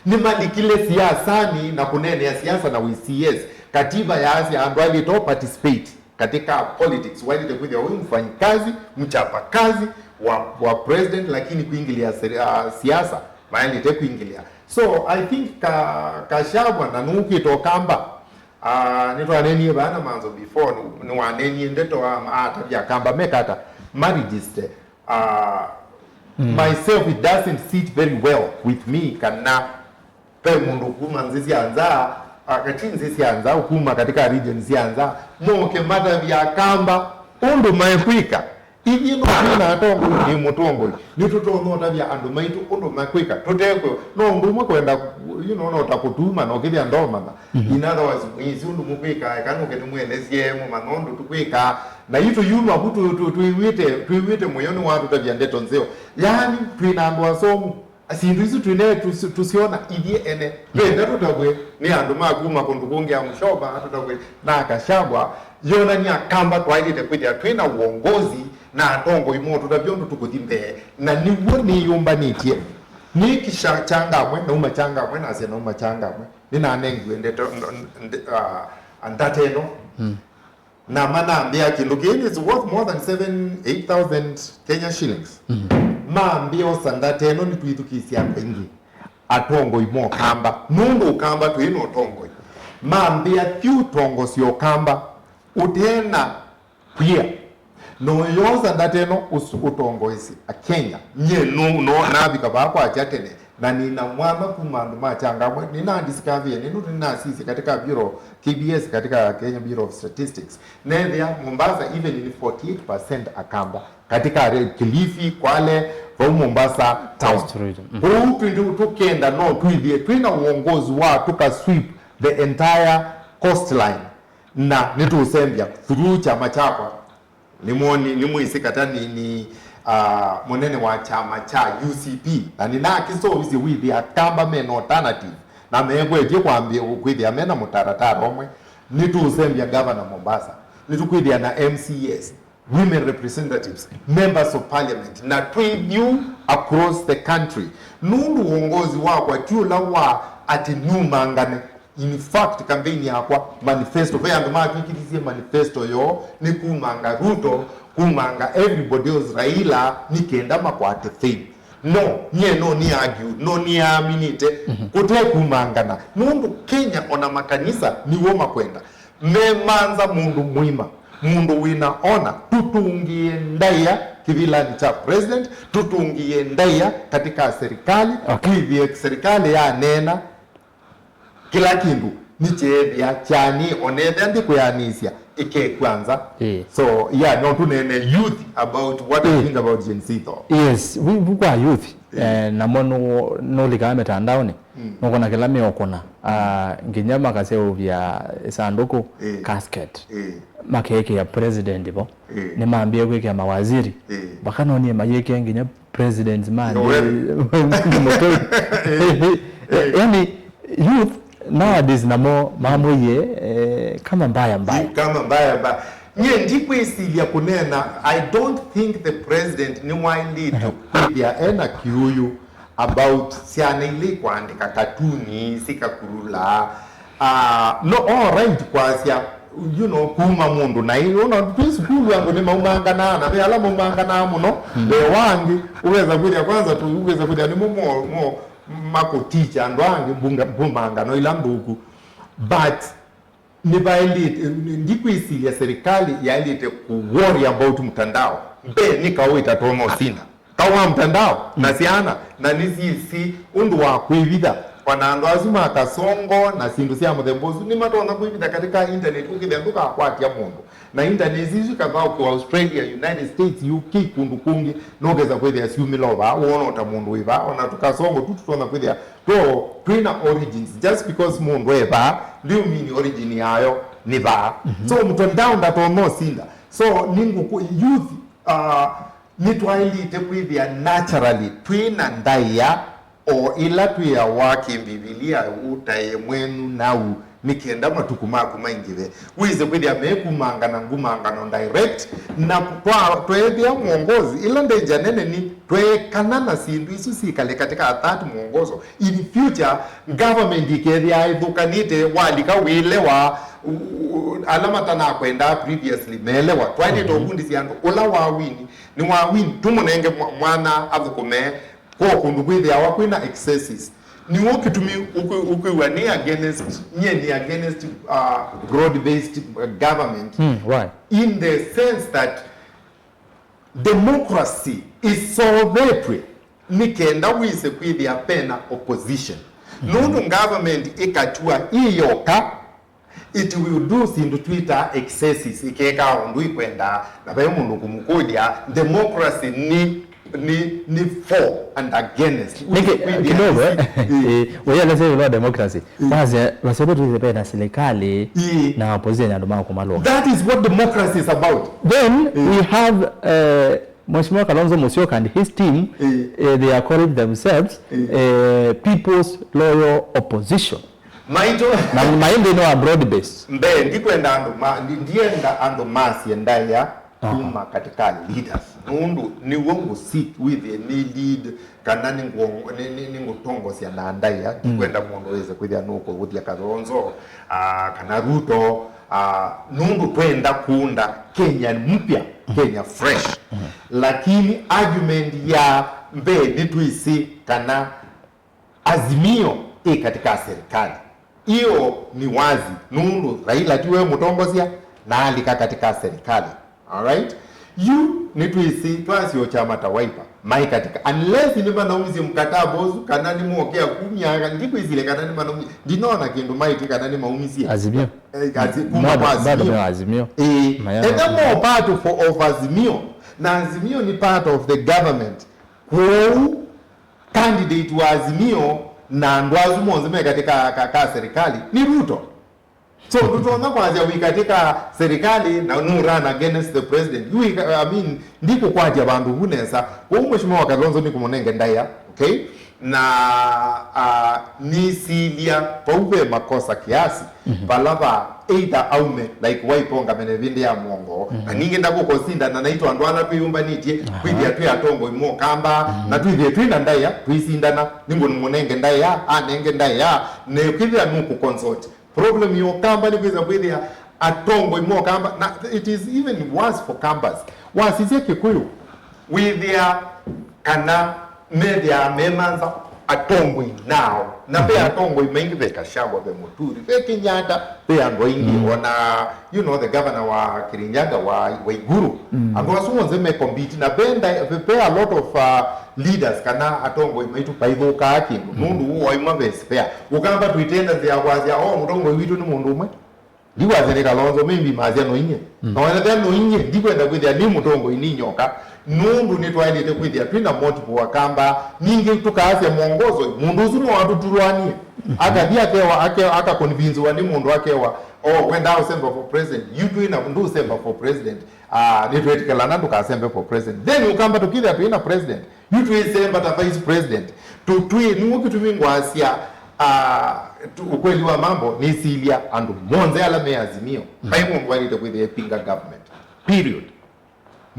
Nĩmalikile siasanĩ na kũneenea siasa na wĩ C As. Katiba yaasya andũ aĩlĩte o participate katika politics, waĩlĩte kwĩthĩa wĩ mfanyikazi, mchapakazi wa, wa president, lakini kwingĩlĩa seri-, ah, siasa maĩlĩte kwingĩlĩa. So I think ka, Gachagua na nũkĩte Ũkamba, ah, nĩtwanenie vaa na Manzo before, nĩ, nĩwanenie ndeto a, atavya Akamba mekata maregister. Ah, myself, it doesn't sit very well with me kana ve mũndũ kuma nzĩ sya nza, ah, kati nzĩ sya nza, kuma katika region sya nza, moke matavya Akamba ũndũ mekwĩka. Ithyĩ no twĩ na atongoi, nĩ mũtongoi. Nĩtũtonya ũtavya andũ maitũ ũndũ mekwĩka. Tũtekwe, no ũndũ ũmwe kwenda, you know, no ta kũtuma, no kĩthĩa ndomana. In other words, mwĩsĩ ũndũ mũkwĩka, eka nũke nĩmwelesye, mũmanya ũndũ tũkwĩka. Na yu tũyuma vu tũ-, tũ-, twĩw'ĩte, twĩw'ĩte mũyo nĩwatũtavya ndeto nzeo. Yaani, twĩ na andũ asomu. Syĩndũ isu twĩ nayo tũsi-, tũsyona ithyĩ ene. Venda tũtavw'e nĩ andũ ma kuma kũndũ kũngĩ, a Mũchoba, tũtavw'e na Gachagua, yonany'a Akamba twaĩlĩte kwĩthĩa twĩ na uongozi na atongoi motũtavya ũndũ tũkũthi mbee. Na nĩw'o nĩyũmbanĩtye. Nĩ kisha Changamwe, nauma Changamwe, nasya nauma Changamwe. Nĩnanengiwe ndeto, nd-, nd-, ah, ndata ĩno. Na manambĩa kĩndũ kĩĩ is worth more than seven, eight thousand Kenya shillings. Mambĩa osa ndata ĩno nĩtwĩthukĩĩsye andũ aingĩ. Atongoi ma Ũkamba. Nũndũ Ũkamba twĩ na ũtongoi. Mambĩa vyũ tongosya Ũkamba ũtena kwia. No yosa ndata ĩno ũs-, ũtongoesye Akenya. Nyie no, no navika vaa kwakya tene. Na nĩ na mwanya kuma andũ ma Changamwe, nĩnadiscoveie nĩ nũndũ nĩnasisye katika bureau, K B S, katika Kenya Bureau of Statistics. Neethĩa Mombasa even ni forty-eight percent Akamba, katika re-, Kilifi, Kwale, vau Mombasa town. Kũu twĩ-, tũkenda no twĩthĩe twĩ na uongozi wa tũka sweep the entire coastline. Na nĩtũũsembya through kyama kyakwa. Nĩmwoni, nĩmwĩsĩ kata nĩ, nĩ, ah, mũnene wa kyama kya U C P, na nĩnakĩseũvisye wĩthĩa Akamba me na alternative, na mekwetye kwambĩa kwĩthĩa me na mũtaratara ũmwe. Nĩtũũsembya governor Mombasa, nĩtũkwĩthĩa na M C As, women representatives, members of parliament, na twĩ vyu across the country. Nũndũ uongozi wakwa ti ũla wa atĩ numangane. In fact, campaign yakwa, manifesto, ve andũ matwĩkĩlisye manifesto yoo, nĩ kumanga Ruto, kumanga everybody else, Raila, nĩ kenda makwate fame. No, nyie no nĩ argue, no nĩaminĩte, kũte kumangana. Nũndũ Kenya ona makanisa nĩw'o makwenda. Memanza mũndũ mũima, mũndũ wĩna ona, tũtũngĩe ndaĩa kĩvĩlanĩ kya president, tũtũngĩe ndaĩa katika serikali, okay, twĩthĩe serikali yaneena, kĩla kĩndũ nĩkyeethĩa kyaanĩe, onethĩa ndĩkwĩanĩsya ĩkekw'a nza. Ĩĩ. So, yeah, no tũneene youth about what I, ĩĩ, think about Gen Z though. Yes, vu, vu kwa youth, ĩĩ, eh, namo nũ-, nũlikaa mitandaoni, mm, nũkona kĩla meũkũna, ah, nginya makaseũvya ĩsandũkũ, ĩĩ, casket, ĩĩ, makeekĩa president vo. Ĩĩ. Nĩmambĩe kwĩkĩa mawaziri. Ĩĩ. Mpaka nonie mayĩkĩa nginya presidents ma nthĩ. Yoweri. Mũtũi. Ĩĩ. Ĩĩ. Yani, youth nowadays namo mamwĩie, eh, kama mbaya mbaya. Kama mbaya mbaya. Nyie ndikwĩsilya kũneena, I don't think the president nĩwaĩlĩte kwĩthĩa ena kĩũyũ about syana ila ikũandĩka katuni sikakurula. Ah, no, all right kwasya, you know, kuma mũndũ na ĩ, ona twĩ sukulu andũ nĩmaumanganaa, na ve ala maumanganaa mũno, mm, ve wangĩ, ũkesa kwĩthĩa kwanza tu, ũkesa kwĩthĩa nĩmo mo, mo makũticha andũ angĩ mbunga, mbumangano ila nthũku. But nĩvaĩlĩte, ndikwĩsilya serikali yaĩlĩte ku worry about mtandao. Mbee nĩ kaũ ĩtatonya ũsinda? Kaũ wa mtandao, mm, na syana, na nĩsyĩsĩ ũndũ wa kwĩvitha. Ona andũ asu ma kasongo na syĩndũ sya mũthemba ũsu nĩmatonya kwĩvitha katika internet ũkĩthĩa ndũkakwatya mũndũ. Na internet isu ikathaũkĩwa Australia, United States, U K, kũndũ kũngĩ, nũkesa kwĩthĩa syumĩla o vaa, wona ta mũndũ wĩ vaa, ona tũkasongo tu tũtonya kwĩthĩa two twĩna origins. Just because mũndũ e vaa, ndiũmini origin yayo nĩ vaa. So, mtondao ndatonya ũsinda. So, nĩ ngũkũ, youth, uh, nĩtwaĩlĩte kwĩthĩa naturally twĩna ndaĩa o ĩla twĩawa kĩ-Mbivilia, ũtaĩe mwenyu nau, nĩ kenda matukũ maku maingĩve. Wĩse kwĩthĩa mekumangana ngumangano direct, na twa-, tweethĩa mwongozi, ĩla danger nene nĩ tweekana na syĩndũ isu syĩkale katika that mwongozo. In future, government ĩkethĩa ĩthũkanĩte, walika wĩlewa, u-, u-, ala matanakwendaa previously meelewa. Twaĩlĩte ũvundĩsya andũ, ũla wawini, nĩ wawini, tũmũnenge mwa-, mwana athũkũme, kwa kũndũ kwĩthĩawa kwĩna excesses. Nĩw'o kĩtumi ũkwĩ-, ũkwĩw'a nĩ against, nyie nĩ against, uh, broad-based, uh, government. Hmm, why? In the sense that democracy ĩseũvĩtw'e nĩ kenda wĩse kwĩthĩa vena opposition. Nũndũ government ĩkatw'a ĩ yoka, it will do syĩndũ twĩtaa excesses, ĩkekaa ũndũ ĩkwendaa, na vai mũndũ kũmũkũlya. Democracy nĩ, nĩ, nĩ for and against. Nĩkĩ kidogo, eh? Eh, ũyelesya ĩũlũ wa democracy. Kwanza, vasebe tuize vena serikali na opposition andũ ma kũmalũka. That is what democracy is about. Then we have, eh, Mheshimiwa Kalonzo Musyoka and his team, eh, they are calling themselves, eh, People's Loyal Opposition. Maitũ. Na maĩ nthĩnĩ wa broad base. Mbee, ndikwenda andũ ma-, ndi-, ndienda andũ masye ndaĩa kuma katika leaders. Nũndũ nĩw'o ngũsit wĩthĩe nĩ lead kana nĩ ngũ-, nĩ, nĩ, nĩ ngũtongosya na ndaĩa. Ndikwenda mũndũ wĩse kwĩthĩa nũkũvũthya Kalonzo, ah, kana Ruto, ah, nũndũ twenda kũunda Kenya mpya, Kenya fresh. Lakini argument ya mbee nĩtwĩsĩ kana Azimio ĩ katika serikali. Hiyo ni wazi, nũndũ Raila tiwe mũtongosya na alika katika serikali. Alright? Yu nĩtwĩsĩ twasyo chama ta Wiper mai katika, unless nĩmanaumisye mkataba ũsu kana nĩmokea kumya, ndikwĩsile kana nĩmanaumisye, ndinona kĩndũ maĩtĩ kana nĩmaumisye. Azimio. Eh, azi-, kuma kwa Azimio. Azimio. Eh, and then more part of, of Azimio. Na Azimio ni part of the government. Kwoou candidate wa Azimio na andũ asu monthe me katika ka, ka serikali ni Ruto. So tũtonya kwasya wĩ katika serikali na nũ run against the president. You, I mean, ndikũkwatya vandũ vu nesa. Kwoou Mheshimiwa Kalonzo nĩkũmũnenge ndaĩa, okay? Na uh, nĩsilya vau ve makosa kiasi. Vala va either aume, like, Wiper ũngamene ĩvĩndĩ ya mũongo, na ningĩ ndakũkosindana naitũ andũ ala twĩyũmbanĩtye kwĩthĩa twĩ atongoi ma Ũkamba, na twĩthĩe twĩ na ndaĩa, twĩsindana, nĩngũmũnenge ndaĩa, anenge ndaĩa, na kwĩthĩa nũkũconsult. Problem ya Ũkamba nĩ kwĩsa kwĩthĩa atongoi ma Ũkamba, na it is even worse for Kambas. Wasisya Kĩkũyũ, wĩthĩa kana methĩaa memanza atongoi nao. Na ve atongoi maingĩ, ve Gachagua, ve Mũturi, ve Kenyatta, ve andũ aingĩ, ona, you know, the governor wa Kirinyaga, wa Waiguru. Andũ asu onthe me compete, na ve nda-, ve, ve a lot of, uh, leaders kana atongoi maitũ maithũkaa kĩndũ nũndũ ũũ waima ve spare. Ũkamba twĩtenda nzĩa kwasya, oh, mũtongoi witũ nĩ mũndũ ũmwe. Ndikwasya nĩ Kalonzo, maybe masya no inyie. Na wethĩa no inyie, ndikwenda kwĩthĩa nĩ mũtongoi nĩ nyoka, nũndũ nĩtwaĩlĩte kwĩthĩa twĩ na multiple Akamba, ningĩ tũkaasya mwongozo, mũndũ ũsu no atũtulwanie. Akathi akewa, ake-, akaconvincewa nĩ mũndũ akewa, oh, wendaa ũsemba for president, yu twĩ na ndũsemba for president, ah, nĩtwĩtĩkĩlana ndũkasembe for president. Then Ũkamba tũkĩthĩa twĩ na president, yu twĩsemba ta vice president. Tu-, twĩ, nĩw'o kĩtumi ngwasya, ah, tu-, ukweli wa mambo, nĩsilya andũ monthe ala me Azimio. Vai mũndũ waĩlĩte kwĩthĩa epinga government. Period.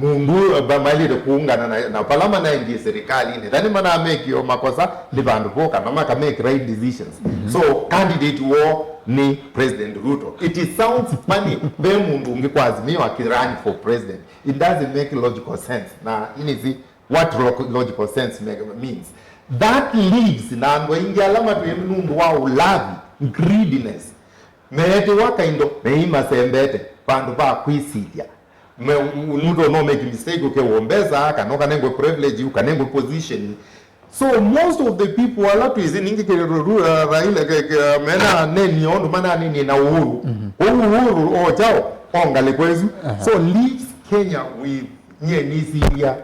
Mũndũ, eh, ba-, maĩlĩte kũũngana na, na vala manaendie serikalinĩ. Ethĩwa nĩmanamekĩe o makosa, nĩ vandũ vo, kana makamake right decisions. So, candidate woo nĩ President Ruto. It is, sounds funny, ve mũndũ ũngĩ kwa Azimio akirun for president. It doesn't make logical sense. Na, inĩsĩ, what lo-, logical sense me-, means. That leaves, na andũ aingĩ ala matwĩe nũndũ wa ũlavi, greediness, meetĩwa kaindo, meimasembete vandũ va kwĩsilya. Me-, u-, nũndũ no make mistake, ũkewa mbesa, kana ũkanengwe privilege, ũkanengwe position. So most of the people ala twĩsĩ ningĩ kĩrĩro ru uh, Raila ke- ke- mena neni ũndũ mananenie na Uhuru. Kwoou Uhuru o kyaũ o ngalĩko ĩsu. So leaves Kenya with, nyie nĩsilya,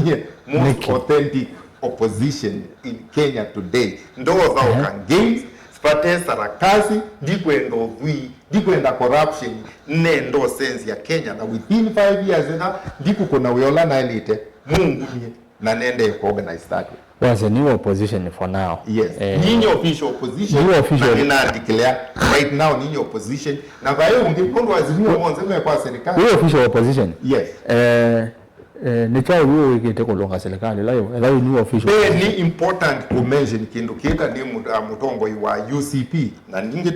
nyie most Nĩkĩ? authentic opposition in Kenya today. Ndothaũka games, spate sarakasi, ndikwenda ũthwii, ndikwenda corruption, nenda ũsenzya Kenya na within five years ĩna ndikũkũna wĩa ũla naĩlĩte, mũngumye. Na nendee kũorganize that way. Wasya new opposition for now. Yes. Eh, nyinyi official opposition. New official. Na nina declare right now nyinyi opposition. Na vaĩ ũngĩ nũndũ Azimio monthe me kwa serikali. New official opposition. Yes. Eh, eh, nĩ kyaũ wĩw'ĩkĩte kũlũnga serikali ĩla yĩ, ĩla yĩ new official? Very important to mention kĩndũ kĩta nĩ mũ- uh, mũtongoi wa U C P. Na ningĩ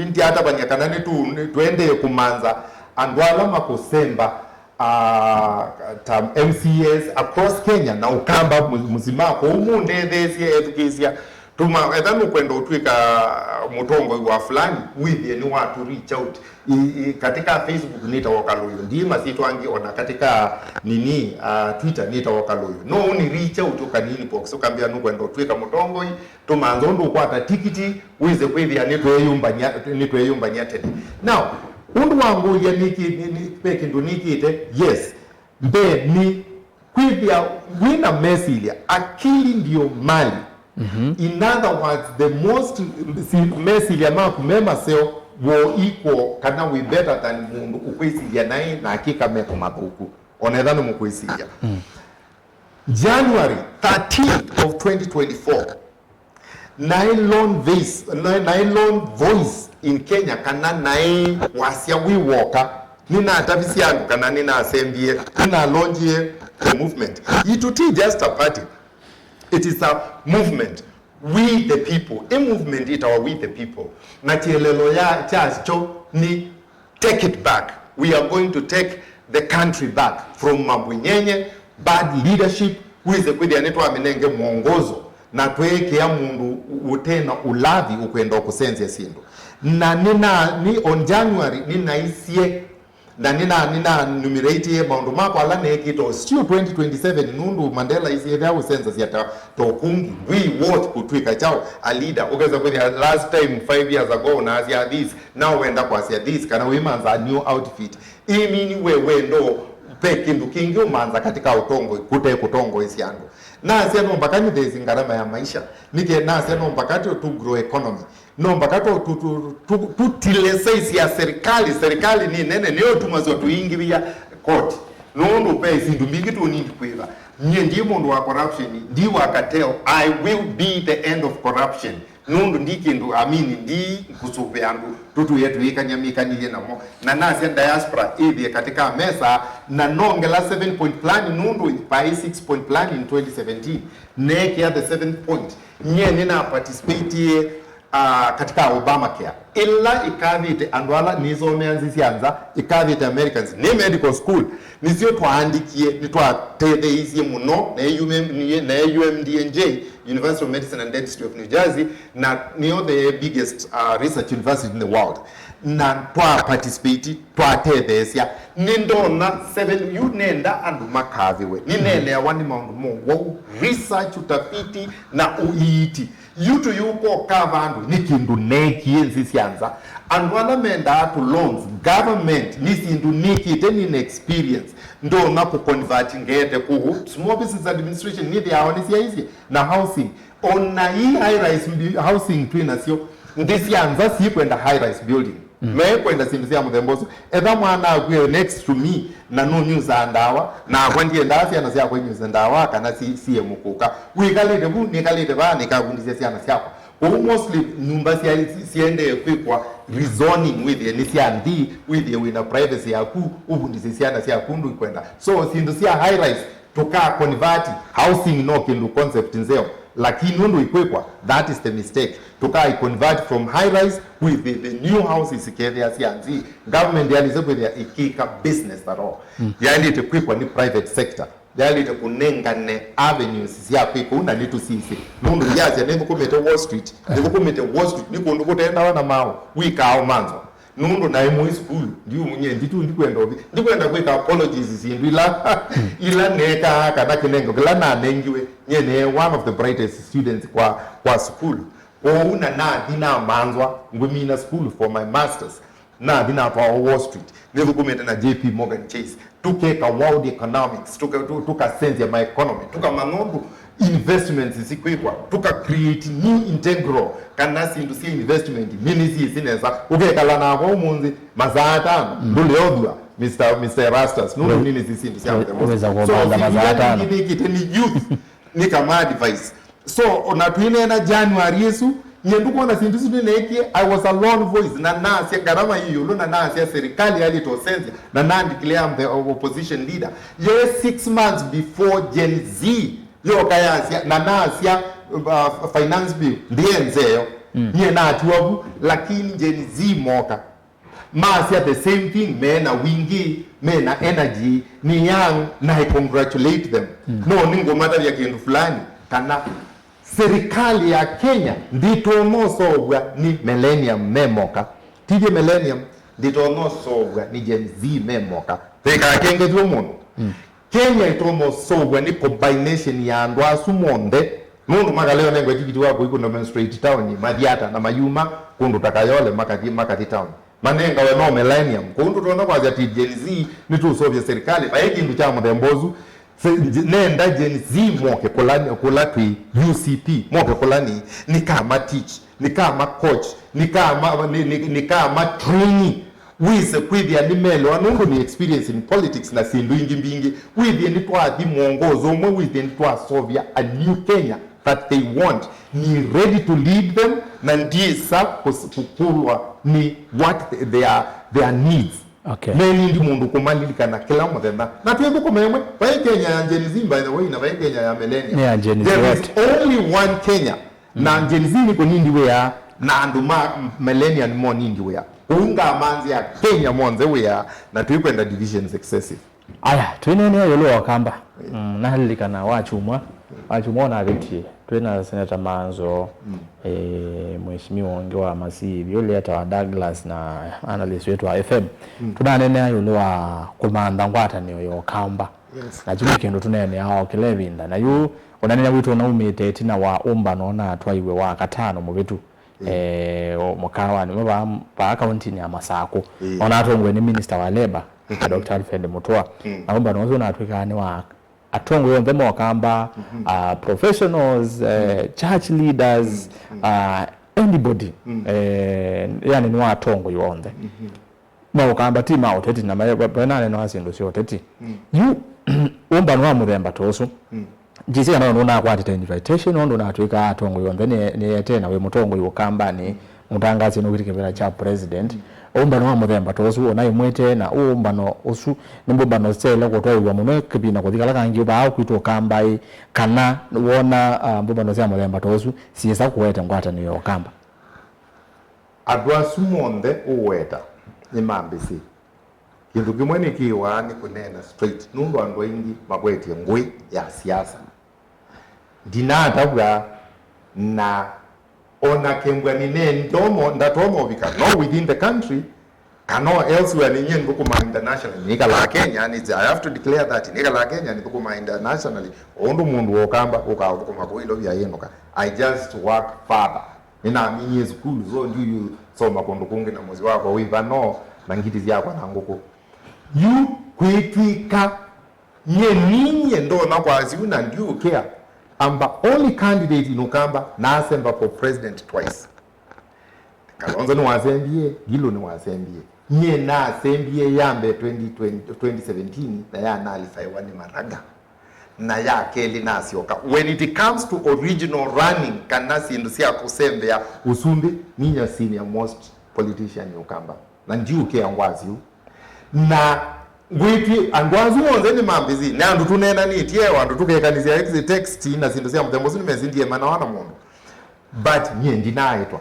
ndiatavany'a kana nĩtũ- nĩ- tũendee kũmantha andũ ala makũsemba uh, ta M C As across Kenya na Ũkamba mu- mũsima. Kwoou mũndetheesye ethukĩĩsya. Tuma etha nũkwenda ũtw'ĩka mũtongoi wa fulani, wĩthĩe nĩ watu reach out. I, i, katika Facebook nĩtawa Kalũyũ, ndi masitwa angĩ, ona katika nini uh, Twitter nĩtawa Kalũyũ. No ũni reach out ũkani inbox ũkambĩa nũkwenda ũtw'ĩka mũtongoi, tũmanthe ũndũ ũkwata tikiti, wĩse kwĩthĩa nĩtweeyũmbany'a nĩtweeyũmbany'a tene. Now, ũndũ wa ngũlya nĩkĩ- nĩ- nĩ- ve kĩndũ nĩkĩte? Yes, mbee nĩ kwĩthĩa wĩna mesilya, akili ndio mali. In other words, the most si- mesilya maku me maseo, wĩ equal kana wĩ better than mũndũ ũkwĩsilya naĩ na akĩka meko mathũku, ona etha nĩmũkwĩsilya. January thirteenth of twenty twenty-four, naĩ lone voice, naĩ, naĩ lone voice in Kenya, kana naĩ wasya wĩ woka. Nĩnatavisye andũ kana nĩnasembie, nĩnalaunchie the movement. Itũ ti just a party, it is a movement. We the people. Ĩ movement ĩtawa We the People. Na kĩelelo ya kyakyo nĩ take it back. We are going to take the country back from mambo nyenye, bad leadership, wĩse kwĩthĩa nĩtwamĩnenge mwongozo na twĩkĩa mũndũ ũtena ũlathi ũkwenda kũsenzya syĩndũ. Na nĩna, nĩ on January nĩnaisye na nĩna, nĩna numerate maũndũ makwa ala neekĩte o still twenty twenty-seven, nũndũ Mandela aisye ethĩa ũsenzasya ta, ta ũkũngĩ, ndwĩ worth kũtw'ĩka kyaũ a leader. Ũkesa kwĩthĩa last time five years ago ũnaasya this, now wenda kwasya this, kana wĩmantha a new outfit. Ĩmini we wendo ve kĩndũ kĩngĩ ũmantha katika ũtongoi kũte kũtongoesya andũ. Nasya no mpaka nĩthesi ngarama ya maisha. Nĩke nasya no mpaka tu, tu grow economy. No mpaka tu, tu, tu, tu, tutile size ya serikali. Serikali nĩ nene, nĩyo tumaswa tũingĩvĩa koti. Nũndũ ve syĩndũ mbingĩ tũnindi kwĩva. Nyie ndi mũndũ wa corruption, ndi wa cartel. I will be the end of corruption. Nũndũ ndi kĩndũ, amini, ndi ngũsũvĩa andũ tũtũĩe tũyĩkany'a mĩkanĩlye namo. Na nasya diaspora ĩthĩe katika mesa, na nongela seven point plan, nũndũ vaĩ six point plan in twenty seventeen, neekĩa the seventh point. Nyie nĩna participatie uh, katika Obamacare. Ĩla ĩkavĩte andũ ala nĩsomea nzĩ sya nza, ĩkavĩte Americans, nĩ medical school, nĩsyo twaandikie, nĩtwatetheeisye mũno, na U M, na U M D N J, University of Medicine and Dentistry of New Jersey, na nĩyo the biggest uh, research university in the world. Na twa participate, twatetheesya. Nĩndona seven, yu nenda andũ makavĩwe. Nĩneleawa nĩ maũndũ mowau, research, utafiti, na ũiiti. Yu tũyũka ũkava andũ nĩ kĩndũ neekie nzĩ sya nza. Andũ ala mendaa tũ loans, government, nĩ syĩndũ nĩkĩte, nĩna experience. Ndonya kũ convert ngeete kũũ. Small Business Administration nĩthĩawa nĩsyaisye na housing. Ona ii high rise mbi- housing twĩ nasyo, nthĩ sya nza sikwenda high rise building. Mekwenda syĩndũ sya mũthemba ũsu. Etha mwana akw'e next to me na nũnyusaa ndawa, nakwa ndiendaa syana syakwa inyuse ndawa kana si- sie mũkũka. Wĩkalĩte vu, nĩkalĩte vaa, nĩkavundisye syana syakwa. Kwoou mostly nyũmba sya- siendee kwĩkwa rezoning, wĩthĩe nĩ sya nthĩ, wĩthĩe wĩna privacy yaku, ũvundisye syana syaku ũndũ ikwenda. So syĩndũ sya high rise tũka convert. Housing no kĩndũ concept nzeo, lakini ũndũ ikwĩkwa, that is the mistake. Tũka convert from high rise with the, the new houses ikethĩa sya nthĩ. Government yalĩse kwĩthĩa ĩkĩka business at all. Yaĩlĩte kwĩkwa nĩ private sector. Yaĩlĩte kũnengane avenues sya kwĩka ũu, na nĩtũsisye. Nũndũ yasya nĩthũkũmĩte Wall Street, nĩthũkũmĩte Wall Street, nĩ kũndũ kũtendawa na maũ, wĩkaa ũmanthwa. Nũndũ naĩ mũĩ sukulu, ndiũmũnyie nditu, ndikwenda ũthi, ndikwenda kwĩka apologies syĩndũ ila, ila neekaa kana kĩnengo kĩla nanengiwe. Nyie nĩ one of the brightest students kwa, kwa sukulu. Kwoou na nathi namanzwa, ngũmina sukulu for my masters. Nathi natwawa Wall Street, nĩthũkũmĩte na J P Morgan Chase, tũkeka world economics, tũka-, tũ-, tũkasenzya ma economy, tũkamanya ũndũ investments sikwĩkwa, tũka create new integral kana syĩndũ sya investment nini syĩsĩ nesa. Ũkekala nakwa ũmũnthĩ masaa atano, ndũlĩ othua, Mister, Mister Erastus, nũndũ nini si syĩndũ sya mũthemba ũsu. Wĩsa kũmantha masaa atano. So, nĩkĩte nĩ youth, nĩ kama advice. So, ona twĩneena January ĩsu, nyie ndũkwona syĩndũ isu nĩneekie, I was a lone voice, na nasya ngarama yĩ ĩũlũ, na nasya serikali yaĩlĩte ũsenzya, na na declare I'm the opposition leader. Yĩ six months before Gen Z yoka yasya, na nasya, uh, finance bill ndĩenzeyo. Nyie natiwa vu, lakini Gen Z moka. Masya the same thing, mena wingĩ, mena energy, nĩ young, na I congratulate them. No nĩngũmatavya kĩndũ fulani, kana serikali ya Kenya ndĩtonya ũseũvw'a nĩ millennium me moka. Tithye millennium, ndĩtonya ũseũvw'a nĩ Gen Z me moka. Ndĩkakengethw'e mũno. Kenya ĩtonya ũseũvw'a nĩ combination ya andũ asu monthe, nũndũ makalea ũnengwe tikiti wa kũi kũ demonstrate town, mathiata na mayuma kũndũ ta Kayole, makathi, makathi town. Manengawe no millennium. Kũu ndũtonya kwasya ti Gen Z nĩtũũseũvya serikali. Vai kĩndũ kya mũthemba ũsu. Se-, nj-, nenda Gen Z moke kũla, kũla twĩ U C P, moke kũla nĩ, nĩkama teach, nĩkama coach, nĩkama, nĩ, nĩ, nĩkama train. Wĩse kwĩthĩa nĩmelewa nũndũ nĩ experience in politics na syĩndũ ingĩ mbingĩ. Wĩthĩe nĩtwathi mwongozo ũmwe, wĩthĩe nĩtwaseũvya a new Kenya that they want. Nĩ ready to lead them, na ndyĩsa kũs-, kũkũlwa nĩ what th-, their, their needs. Okay. Menindi mũndũ kũmalilikana kĩla mũthenya. Na twĩthũkũma ĩmwe, vai Kenya ya Gen Z, by the way, na vai Kenya ya millennium. Nĩ ya Gen Z yote. There is only one Kenya. Na Gen Z nĩkũnindi wĩa, na andũ ma millennium nĩmonindi wĩa. Ũu ngamanzĩa Kenya monthe wĩa, na twĩkwenda divisions excessive. Aya, twĩneenea ĩũlũ wa Ũkamba. Mm, nalilikana wakyumwa, wakyumwa ũnavĩtie, twĩ na Seneta Manzo, eh, mheshimiwa ũngĩ wa Masivi, ũla etawa Douglas, na analyst wetu wa F M. Tũnaneenea ĩũlũ wa kũmantha ngwatanĩo ya Ũkamba. Yes. Na kyu nĩ kĩndũ tũneeneaa o kĩla ĩvinda. Na yu ũneenea witũ ũnaumĩte ĩtina wa ũmbano ũnatwaiwe wa katano mũvĩtu. Eh, o mũkawanĩ ũmwe vaa, vaa kauntinĩ ya Masakũ. Ona atongoe nĩ minista wa labor, Doctor Alfred Mutua. Na ũmbano ũsu ũnatwĩkaa nĩ wa atongoi onthe ma Ũkamba, ah, professionals, eh, church leaders, ah, anybody. Eh, yani nĩ wa atongoi onthe. Ma Ũkamba ti ma ũteti, na ma-, ma-, mananeenawa syĩndũ sya ũteti. Yu, ũmbano wa mũthemba ta ũsu, ngĩsĩ kana nũnakwatĩte invitation, nũndũ natwĩkaa atongoi onthe nĩ, nĩetee na wĩ mũtongoi Ũkambanĩ, mũtangaasi nũkĩte kĩvĩla kya president. Ũmbano wa mũthemba ta ũsu, ona ĩmwĩtee na ũmbano ũsu, nĩ mbũmbano syaĩle kũtwaĩwa mũno kĩvinda kũthi kala kangĩ vaa kwitũ Ũkambaĩ, kana wona, ah, mbũmbano sya mũthemba ta ũsu syĩsa kũete ngwatanĩo ya Ũkamba? Andũ asu monthe ũweta nĩmambĩsĩ. Kĩndũ kĩmwe nĩkĩĩwaa nĩ kũneena straight, nũndũ andũ aingĩ makwetye ngũĩ ya siasa. Ndinatavw'a, na ona kembwa nĩnee ndomo, ndatomo vika, no within the country, kana o elsewhere, ninyie nthũkũmaa internationally. Nĩkalaa Kenya, nĩ, I have to declare that, nĩkalaa Kenya, nĩthũkũmaa internationally, o ũndũ mũndũ wa Ũkamba ũkaa ũthũkũma kũu Ilovi ayĩnũka. I just work further. Nĩnaminie sukulu, so ndiũyũsoma kũndũ kũngĩ, na mũsyĩ wakwa wĩ vano, na ngiti syakwa na ngũkũ. Yu kwĩtw'ĩka nyie ninyie ndonya kwasya ũu na ndiũkĩa. I'm the only candidate in Ũkamba nasemba for president twice. Kalonzo nĩwasembie, Ngilu nĩwasembie. Nyie nasembie ya mbee twenty twenty, twenty seventeen, na yanalifaĩwa nĩ Maraga. Na ya kelĩ nasyoka. When it comes to original running, kana syĩndũ sya kũsembea ũsumbĩ, ninyie senior most politician Ũkamba. Na ndiũkĩa ngwasya ũu. Na ngwĩtw'ĩ andũ asu onthe nĩmambĩsĩ, nĩ andũ tũneenanĩtye, o andũ tũkekanĩsya exit text na syĩndũ sya mũthemba ũsu, nĩmesĩ ndiemanawa na mũndũ. But nyie ndinaĩtwa.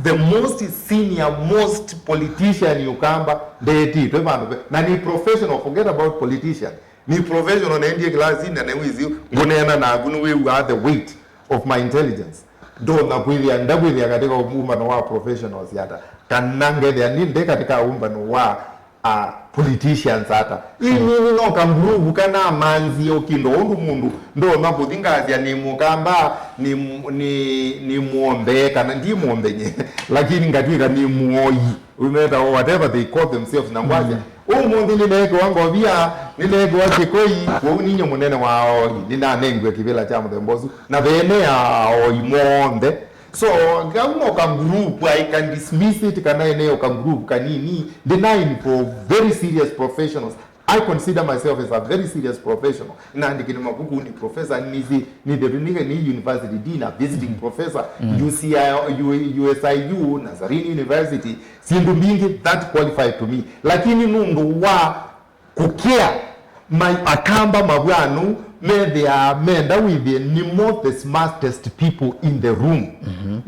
The most senior, most politician Ũkamba ndeetĩtwe vandũ ve-, na nĩ professional, forget about politician. Nĩ professional, naendie class na nĩwĩsĩ ngũneena naku nĩwĩw'aa the weight of my intelligence. Ndonya kwĩthĩa, ndakwĩthĩa katika umbano wa professionals ata, kana ngethĩa nĩ ndĩ katika umbano wa uh, politicians ata. Ĩĩ nini no ka group kana manzi o kĩndũ ũndũ mũndũ ndonya kũthi ngasya nĩ mũkamba, nĩ, nĩ, nĩ mũombe, kana ndi mũombe nye, lakini ngatwĩka nĩ mũoi. We matter or whatever they call themselves, na ngwasya, ũmũnthĩ nĩneekĩwa ngovia, nĩneekĩwa kĩkoi, kwoou ninye mũnene wa aoi, nĩnanengiwe kĩvĩla kya mũthemba ũsu, na ve ene ya aoi monthe. So kau no ka group, I can dismiss it, kana ene o ka group kanini, denying for very serious professionals. I consider myself as a very serious professional. Naandĩkĩte mavuku, nĩ professor, nĩsĩ, nĩthetũ nĩ, nĩ university dean, a visiting professor, U C I, U-, U S I U, Nazarene University, syĩndũ mbingĩ that qualified to me. Lakini nũndũ wa kũkĩa, ma-, akamba mavwanu methĩaa menda wĩthĩe nĩmo the smartest people in the room.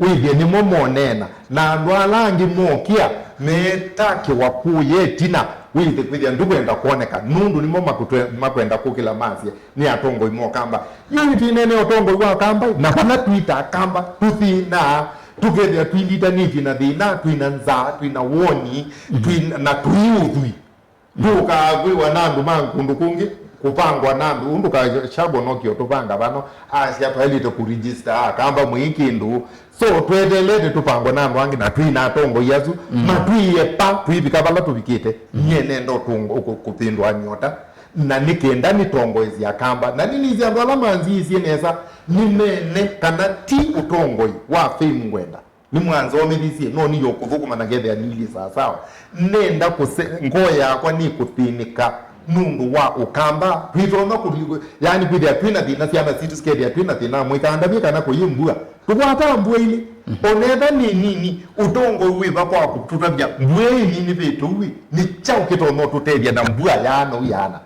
Wĩthĩe nĩmo moneena, na andũ ala angĩ mokĩa metakĩwa kũya ĩtina, wĩthĩe kwĩthĩa ndũkwenda kwoneka, nũndũ nĩmo makũtwe-, makwenda kũkĩla masye nĩ atongoi ma ũkamba. Yu nĩtwĩneenea ũtongoi wa akamba, na vala twĩta akamba, tũthĩnaa, tũkethĩa twĩlitanĩtye na thĩna, twĩna nzaa, twĩna woni, twĩna, na tũiũthw'i. Ndũkakwĩwa na andũ ma kũndũ kũngĩ, kũvangwa na andũ, ũndũ ka Shago nokio tũvanga vano, asya twaĩlĩte kũregister akamba mwĩ kĩndũ. So tweteelete tũvangwe na andũ angĩ, na twĩ na atongoi asu, matwĩe pa, twĩvika vala tũvikĩte. Nyie nenda ũtũngo-, kũ-, kũvĩndũa nyota, na nĩ kenda nĩtongoesye akamba, na nĩnĩsĩ andũ ala manzĩĩsye nesa nĩmene kana ti ũtongoi wa fame ngwenda. Nĩmwanzomethisye, no nĩyo kũthũkũma na ngethĩa niilyĩ sawasawa. Nenda kũse-, ngoo yakwa nĩkũthĩnĩka nũndũ wa ũkamba. Twĩtonya kũli-, yaani kwĩthĩa twĩ na thĩna, syana sitũ sikethĩa twĩ na thĩna, mũikandavye kana kũyĩ mbua. Tũkwataa mbua ilĩ. Onetha nĩ nini, ũtongoi wĩva kwa kũtũtavya mbua ĩnini vĩtũu ĩ, nĩ kyaũ kĩtonya ũtũtethya na mbua yaana ũu yaana?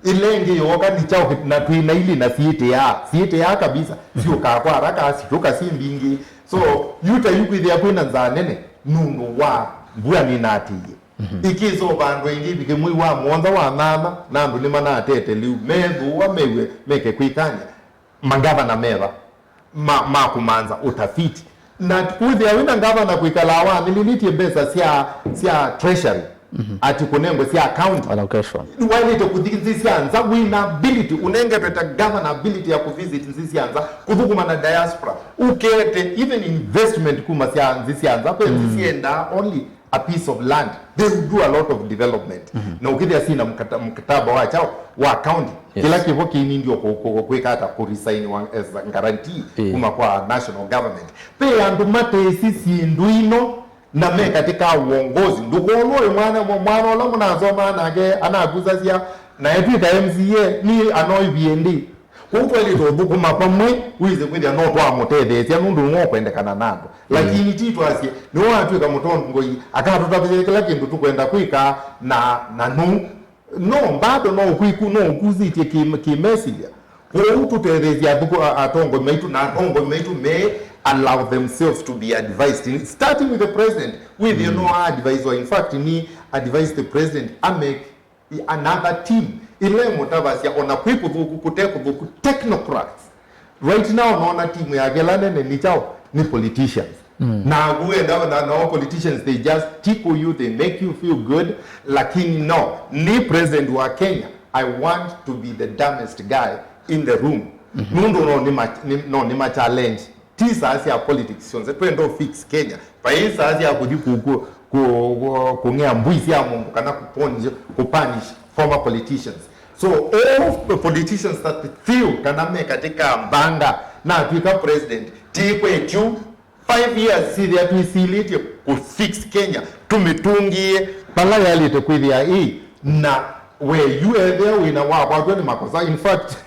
Ĩla ĩngĩ yooka nĩ kyaũ kĩ-, na twĩ na ilĩ na siĩtĩaa, siĩtĩaa kabisa, syũkaa kwa haraka, situka syĩ mbingĩ. So, yu ta yu kwĩthĩa kwĩna nzaa nene nũndũ wa mbua nĩnatĩie. Ĩkĩsa vandũ ĩngĩ ĩvike mwei wa mũonza, wa nyanya, na andũ nĩmanatete lĩu methũa mew'e meke kwĩkany'a. Mangavana meva ma, ma kũmanza ũtafiti. Na kwĩthĩa wĩna ngavana kwĩkalaa wamĩlĩlĩtye mbesa sya, sya treasury, ati kũnengwe sya county. Allocation. Waĩlĩte kũthi nthĩ sya nza, wĩna ability, ũnengetwe ta governor ability ya kũvisit nthĩ sya nza, kũthũkũma na diaspora, ũkete even investment kuma sya nthĩ sya nza, kwĩ nthĩ syendaa only a piece of land, they will do a lot of development. Na ũkĩthĩa sina mkata-, mkataba wa chao wa county, kĩla kĩvo kĩini ndio kũ-, kũ-, kwĩka ata kũresign wa, as a guarantee kuma kwa national government. Ve andũ matesi syĩndũ ino, na me katika uongozi. Ndũkolwe mwana, mwana ũla mũnasomaa nake anakusasya, na etwĩka M C A, ni anoivie ndi. Kwoou twaĩlĩte ũthũkũma vamwe, wĩse kwĩthĩa no twamũtetheesya nũndũ nĩwe ũkwendekana na andũ. Lakini ti twasye, nĩwe watwĩka mũtongoi, akatũtavĩsya kĩla kĩndũ tũkwenda kwĩka na, na nũu. No, bado no ũkwĩku, no ũkusĩtye kĩ, kĩmesilya. Kwoou tũtetheesye athũkũ-, a-, atongoi maitũ, na atongoi maitũ me allow themselves to be advised, starting with the president. Wĩthĩe no advise, or in fact, ni advise the president, amake another team ĩla ĩmũtavasya, ona kwĩ kũthũku, kũte kũthũku, technocrats. Right now, naona timu yake ĩla nene nĩ chao, nĩ politicians. Na kuenda na, na politicians, they just tickle you, they make you feel good. Lakini no, ni president wa Kenya, I want to be the dumbest guy in the room. Nũndũ no nĩ ma, nĩ, no nĩ ma challenge. Ti saa sya politics syonthe twenda fix Kenya. Vai saa sya kũthi ku, ku, ku, ku, kũng'ea mbui sya mũndũ kana kũ punish, kũ punish former politicians. So all the politicians that feel kana me katika mbanga, natwĩka president, ti kwetyu five years sithĩa twĩsilĩtye kũ fix Kenya, tũmĩtũngĩe vala yaĩlĩte kwĩthĩa ĩ, na we yu ethĩa wĩna wakwatw'a nĩ makosa. In fact,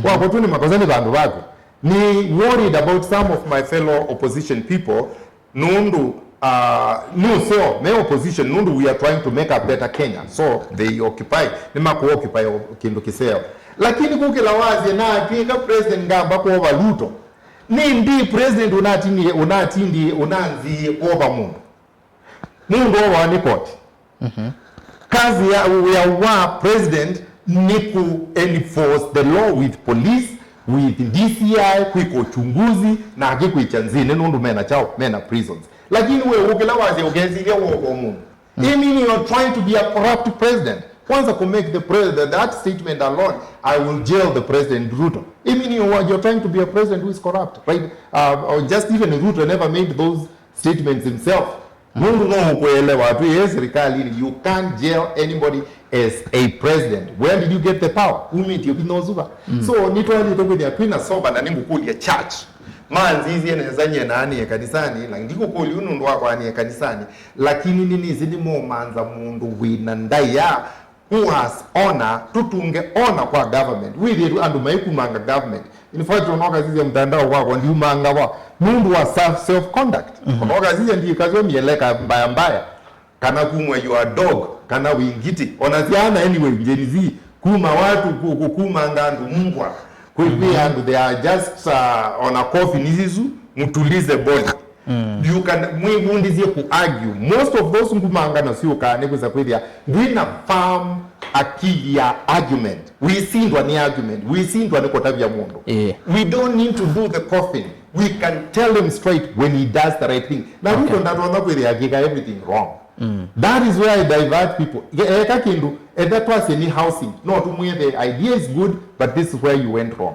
wakwatw'a nĩ makosa nĩ vandũ vaku. Ni worried about some of my fellow opposition people, nũndũ, uh, nĩ ũseo, me opposition, nũndũ we are trying to make a better Kenya, so they occupy, nĩ makũ occupy o-, kĩndũ kĩseo. Lakini kũkĩla wasye natw'ĩka president ngamba kwova Ruto, nĩ ndi president ũnatindie, ũnatindie, ũnanzie kwova mũndũ? Mũndũ ovawa nĩ koti. Kazi ya, wĩa wa president nĩ ku enforce the law with police, with D C I kwĩka uchunguzi na akĩkwĩkya nzĩnĩ nũndũ mena chao, mena prisons. Lakini we ũkĩla wasya ũkesilya woko mũndũ. Mm. I mean, you're trying to be a corrupt president. Kwanza ku make the president that statement alone, "I will jail the president Ruto." I mean, you are, you're trying to be a president who is corrupt, right? Uh, or just even Ruto never made those statements himself. Nũndũ no ũkwelewa tu ye serikali, you can't jail anybody as a president. Where did you get the power? Umĩtye vinya ũsu va? Mm. So nĩtwaĩlĩte kwĩthĩa twĩna sober, na nĩngũkũlya church. Manzĩsye nesa nyie naanĩe kanisani, na ndikũkũlya ũndũ wa kwanĩa kanisani, lakini nĩnĩsĩ nĩmomanza mũndũ wĩna ndaĩa, who has honor, tũtunge honor kwa government. Wĩthĩe tu andũ maikumanga government. In fact, ona ũkasisya mtandao wakwa ndiumanga wa nũndũ wa self, self conduct. Mhm. Ona ũkasisya ndiĩkasyo mieleka mbaya mbaya, kana kumwa your dog, kana wingiti. Ona syana, anyway, Gen Z, kuma watu ku-, ku-, kumanga andũ mbwa. Kwĩ, kwĩ andũ, they are just, uh, ona coffee nisisu, mtulize boli. Mm. You can, mwĩvundisye ku argue. Most of those ngumangano syũkaa nĩ kwĩsa kwĩthĩa ndwĩna firm akili ya argument. Wĩsindwa nĩ argument. Wĩsindwa nĩ kũtavya mũndũ. Eh. We don't need to do the coffin. We can tell him straight when he does the right thing. Na Ruto ndatonya kwĩthĩa akĩka everything wrong. Mm. That is where I divert people. Ge-, eka kĩndũ, etha twasye nĩ housing. No tũmwĩe the idea is good, but this is where you went wrong.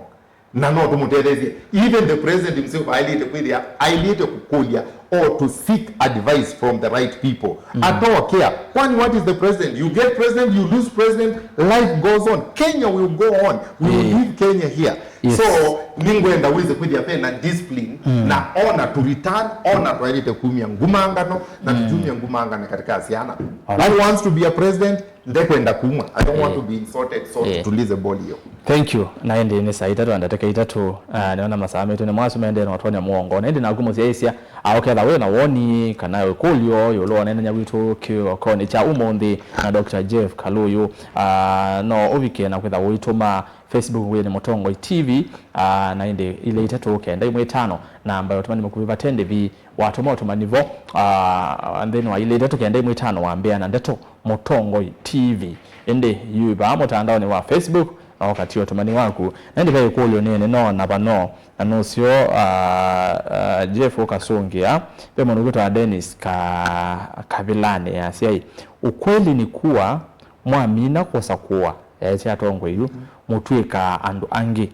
Na no tũmũtetheesye. Even the president himself ailĩte kwĩthĩa, ailĩte kũkũlya or to seek advice from the right people. Mm. Atokea. Kwani what is the president? You get president, you lose president, life goes on. Kenya will go on. We will leave Kenya here. Yes. So, nĩngwenda wĩse kwĩthĩa vena discipline na honor to return, honor twaĩlĩte kumya ngumangano, na tutumya ngumangano katika syana. Alright. Who wants to be a president? Ndekwenda kumwa. I don't want to be insulted, so tutulize boli hiyo. Thank you. Na ĩndĩ nĩ saa itatũ na ndatĩka itatũ, ah, nĩona masaa maitũ nĩ mwasu mendee na ũtonya mũongo. Na ĩndĩ naku mũsyaĩĩsya, ah, ũketha wĩ na woni kana ĩkũlyo ĩũlũ wa ũneenany'a witũ kĩokonĩ kya ũmũnthĩ na Doctor Jeff Kaluyu, ah, no ũvike na kwĩtha ũitũma Facebook wĩ nĩ Mũtongoi T V, ah, na ĩndĩ ilĩ itatũ kenda ĩmwe ĩtano, namba ya ũtũmani mũkuvĩ vate ndĩvi, watũma ũtũmani vo, ah, nthĩnĩ wa ilĩ itatũ kenda ĩmwe ĩtano wambĩa na ndeto Mũtongoi T V. Ĩndĩ yu vaa mũtandaonĩ wa Facebook, na ũkatia ũtũmani waku. Na ĩndĩ ve ĩkũlyo nĩnĩ no na vano, na nũseo, ah, ah, Jeff ũkasũngĩa, ve mũndũ ũkwĩtwa Dennis Ka-, Kavilani asyaĩ, "Ukweli ni kuwa mwamina kũsakũa," easya atongoi yu, "mũtw'ĩkaa andũ angĩ.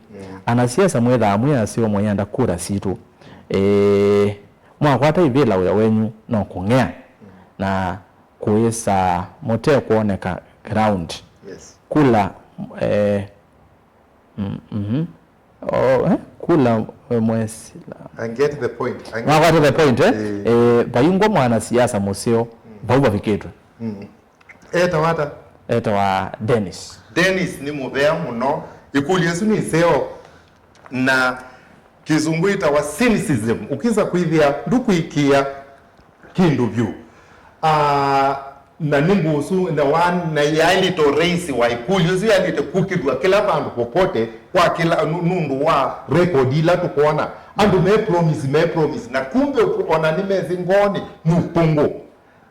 Anasiasa mwĩthaa mwĩ aseo mũyenda kura sitũ. Ĩĩ, mwakwata ivĩla wĩa wenyu no kũng'ea na kũĩsa mũte kwoneka ground. Yes. Kula, eh, mm, mhm. Oh, eh, kula, eh, mwesila." I get the point. I get Mwakwata the point, eh? Eh. Eh, vaingwa mwanasiasa mũseo, vau vavikĩtwe. Mm. Etawa ata? Etawa Dennis. Dennis nĩ mũvea mũno. Ĩkũlyo ĩsu nĩ ĩseo na Kĩsũngũ ĩtawa cynicism. Ũkĩsa kwĩthĩa ndũkwĩkĩa kĩndũ vyũ. Ah, na nĩ ngũsũ na wa, na yaĩlĩte ũraisi wa ĩkũlyo ĩsu yaĩlĩte kũkĩthw'a kĩla vandũ popote kwa kĩla nũ-, nũndũ wa record ila tũkwona. Andũ me promise, me promise. Na kumbe ona nĩmesĩ ngoonĩ nĩ ũkũngũ.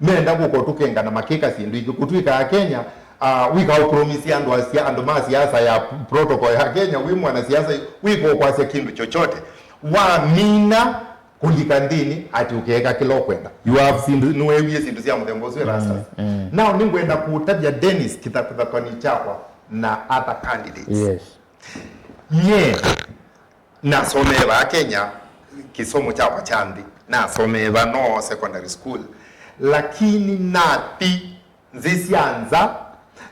Menda kũka ũtũkengana makĩka syĩndũ ingĩ. Kũtw'ĩka Akenya, ah, wĩka ũpromise andũ a sia-, andũ ma siasa ya protocol ya Kenya, wĩ mwanasiasa, wĩka ũkwasya kĩndũ chochote. Wamina kũlika nthĩnĩ, ati ũkeeka kĩla ũkwenda. You have syndũ, nĩweewie syĩndũ sya mũthemba ũsu Erastus. Mm, mm. Now, nĩngwenda kũtavya Dennis kĩthathũkanyo kyakwa na other candidates. Yes. Nyie nasomee vaa Kenya, kĩsomo kyakwa kya nthĩ, nasomee va no secondary school, lakini nathi nthĩ sya nza,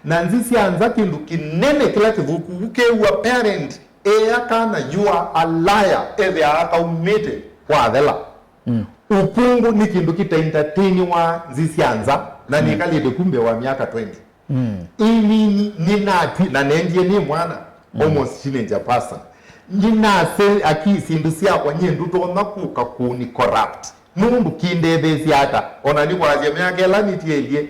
na nthĩ sya nza kĩndũ kĩnene kĩla kĩthũku, ũkew'a parent ea kana, "You are a liar," ethĩawa kaumĩte kwathela. Mm. Ũkũngũ nĩ kĩndũ kĩtaentertainiwa nthĩ sya nza, na nĩkalĩte ku mbee wa myaka twenty. Mm. Ĩnini nĩnatwi na nendie nĩ mwana, mm, almost teenager person. Nĩnase aki syĩndũ syakwa nyie ndũtonya kũka kũni corrupt. Nũndũ kĩndetheesya ata? Ona nĩkwasya myaka ĩla nĩtyeelie,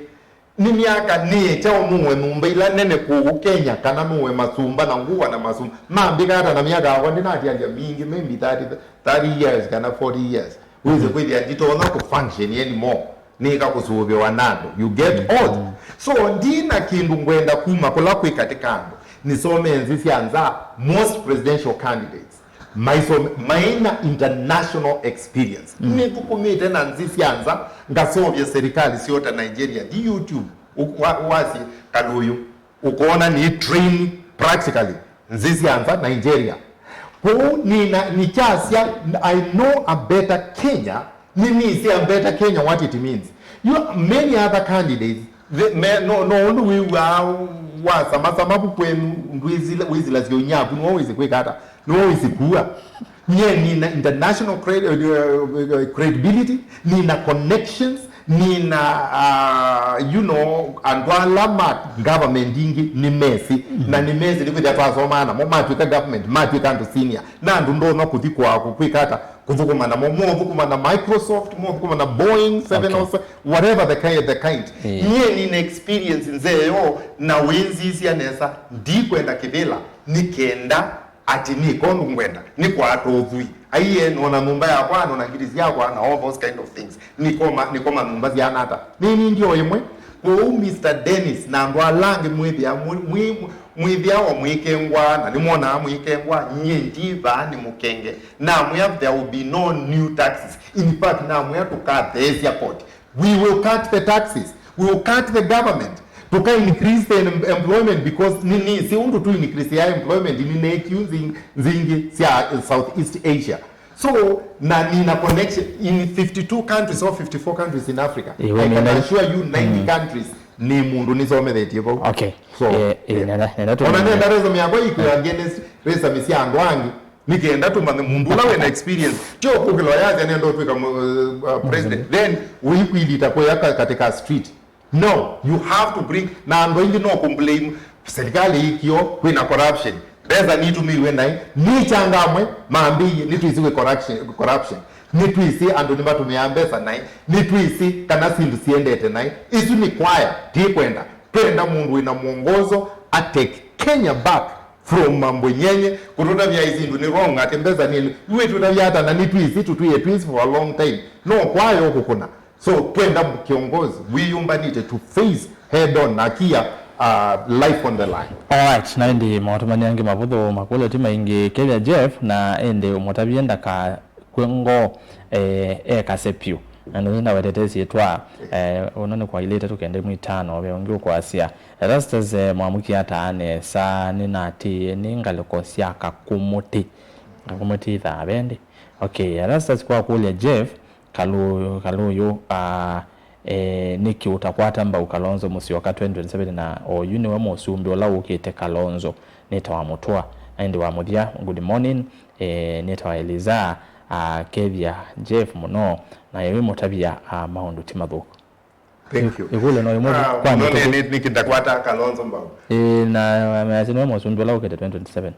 nĩ myaka nĩ kyaũ nũwe nyũmba ila nene kũũ Kenya, kana nũwe masumba na ngũa na masumba. Mambĩka ata na myaka yakwa ndĩnatialya mingĩ, maybe thirty, thirty years kana forty years. Wĩse kwĩthĩa nditonya kũ function anymore. Nĩka kũsũvĩwa na andũ. You get old. So, ndina kĩndũ ngwenda kuma kũla kwĩ katĩ ka andũ. Nĩsomee nzĩ sya nza, most presidential candidates maisome, maina international experience. Nĩthukumĩte na nzĩ sya nza, ngasovya serikali syo ta Nigeria. Thi YouTube, u-, wa-, wasye Kaluyu, ũkoona nĩ train practically nzĩ sya nza Nigeria. Kwoou nina, nikyasya, I know a better Kenya, nĩnĩsĩ a better Kenya what it means. You, many other candidates, the, me, no, no ũndũ wĩw'aa wasamasama vu kwenyu, ndwĩsila, wĩsilasya ũnyaku, nĩwe wĩsĩ kwĩka ata, nĩwe wĩsĩ kua. Nyie nina international cred-, uh, uh, credibility, nina connections, nina, uh, you know, andũ ala ma government ingĩ nĩmesĩ, na nĩmesĩ nĩkwĩthĩa twasomana namo, matwĩka government, matwĩka andũ senior, na andũ ndonya kũthi kwaa kwĩka ata, kũthũkũma namo, mothũkũma na Microsoft, mothũkũma na Boeing seven oh seven, whatever the kind, the kind. Nyie nina experience nzeo, na wĩnzĩsya nesa, ndikwenda kĩvĩla, nĩ kenda ati nĩko ũndũ ngwenda, nĩ kwata ũthwii. Aiee, nona nyũmba yakwa, nona ngirisi yakwa, na all those kind of things. Nĩkoma, nĩkoma nyũmba syana ata? Nĩ nĩ ndio ĩmwe. Kwoou Mister Dennis na andũ ala angĩ mwĩthĩa, mwĩ, mwĩ, mwĩthĩawa mwĩkengwa, na nĩmwonaa mwĩkengwa, nyie ndi vaa nĩ mũkenge. Namwĩa there will be no new taxes. In fact, namwĩa tũkatheesya koti. We will cut the taxes. We will cut the government. Tũka increase the em-, employment because nĩ, nĩsĩ ũndũ tũ increase ya employment nĩ nekiu nzĩ-, nzĩ ingĩ sya, eh, Southeast Asia. So, na nina connection in fifty-two countries or fifty-four countries in Africa. Ĩĩ, I can assure you ninety countries nĩ mũndũ nĩsomethetye vau. Okay. So, eh, eh, yeah. Nenda, nenda tu- Ona nenda resume yakwa iko against resume cia andũ angĩ. Nĩ kenda tũmanye mũndũ ũla wĩna experience. Ti ũkũkĩlwa yasya nenda ũtwĩka mu-, uh, president. Then ũikwilita kũya ka-, katika street. No, you have to bring, na andũ aingĩ no complain, serikali ĩkĩo, kwĩna corruption. Mbesa nitũmĩiwe naĩ, nĩ changamwe, mambĩie, nĩtwĩsĩ kwĩ corruption, corruption. Nĩtwĩsĩ andũ nĩmatũmĩaa mbesa naĩ, nĩtwĩsĩ kana syĩndũ siendete naĩ. Isu nĩ kwaya, ti kwenda. Twenda mũndũ wĩna mwongozo, a take Kenya back from mambo nyenye, kũtũtavya isi ndũ nĩ wrong, atĩ mbesa nĩ, yu ĩtũtavya ata, na nĩtwĩsĩ tũtwĩe twĩsĩ for a long time. No kwaya ũkũkũna. So, twenda kiongozi wĩyũmbanĩte to face head on na akia, uh, life on the line. Alright, na ĩndĩ maũtũmani angĩ mavũthũ makũlyo ti maingĩ. Kethĩa Jeff, na ĩndĩ ũmũtavye ndakakw'e ngoo, eh, ekase pyũ. Na nĩndawetete syĩtwa, eh, ũno nĩ kwailĩte tũkende mwitano, ve ũngĩ ũkwasya. Erastus, eh, mwamũkie ataa nesa, nĩnatĩĩe nĩ ngalĩko sya Kakũmũtĩ. Kakũmũtĩ ithaa vendi. Okay, Erastus kwa kũlya Jeff, Kalu-, Kaluyu, ah, eh, nĩkĩ ũtakwata mbau Kalonzo Musyoka twenty twenty-seven na oyu nĩwe mũsumbĩ ũla ũkĩte Kalonzo, nĩtawa Mũtũa. Na ĩndĩ wa mũthya, good morning, eh, nĩtawa Eliza, ah, kethya Jeff mũno, na ĩwĩ mũtavya, ah, maũndũ ti mathũku. Thank you. Ĩkũlyo no ĩmwe. Ah, kwa no, nĩ, nĩ, nĩkĩ ndakwata Kalonzo mbau. Eh, na, na, na, nĩwe mũsumbĩ ũla ũkĩte twenty twenty-seven.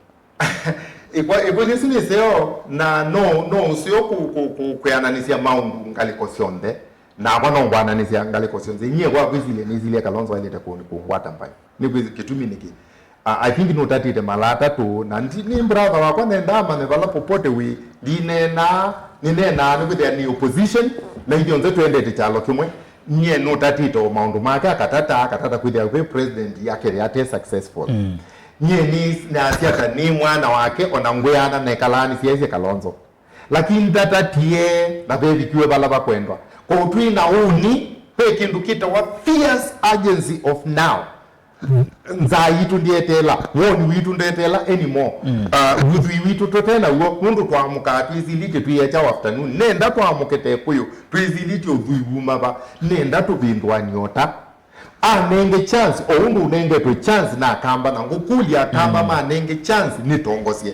Ĩkwa-, ĩkũlyo isu nĩ seo, na no, no ũseo kũ-, kũ-, kũ-, kwĩananĩsya maũndũ ngalĩko syonthe, nakwa no ngwananĩsya ngalĩko syonthe. Nyie kwa kwĩsilya, nĩsilya Kalonzo ailĩte kũ-, kũngwata mbaĩ. Nĩ kwĩ-, kĩtumi nĩkĩ? Ah, I think nũtatĩte mala atatũ, na ndi-, nĩ brother wakwa, nendaa manye vala popote wĩ, ndineenaa, nĩneenaa nĩkwĩthĩa nĩ opposition, na ithyonthe twendete kyalo kĩmwe. Nyie nũtatĩte o maũndũ make akatata, akatata kwĩthĩa ve president akethĩa ate successful. Mm. Nyie nĩ nasya ta nĩ mwana wake, ona ngwĩana nekalaa nĩsyaisye Kalonzo. Lakini ndatatie na vevikiwe vala vakwendwa. Kwa twĩ na ũni, ve kĩndũ kĩtawa fierce urgency of now. Nzaa yitũ ndyeteela, woni witũ ndeteela anymore. Mm. Uh, ũthwii witũ tũte naw'o, nũndũ twaamũkaa twĩsilĩtye twĩekya afternoon. Nenda twaamũke ta Ĩkũyũ, twĩsilĩtye ũthwii wuma va. Nenda tũvĩndũanĩe o ta. Anenge chance, o ũndũ ũnengetwe chance na Akamba, na ngũkũlya Akamba, mm, manenge chance nĩtongosye.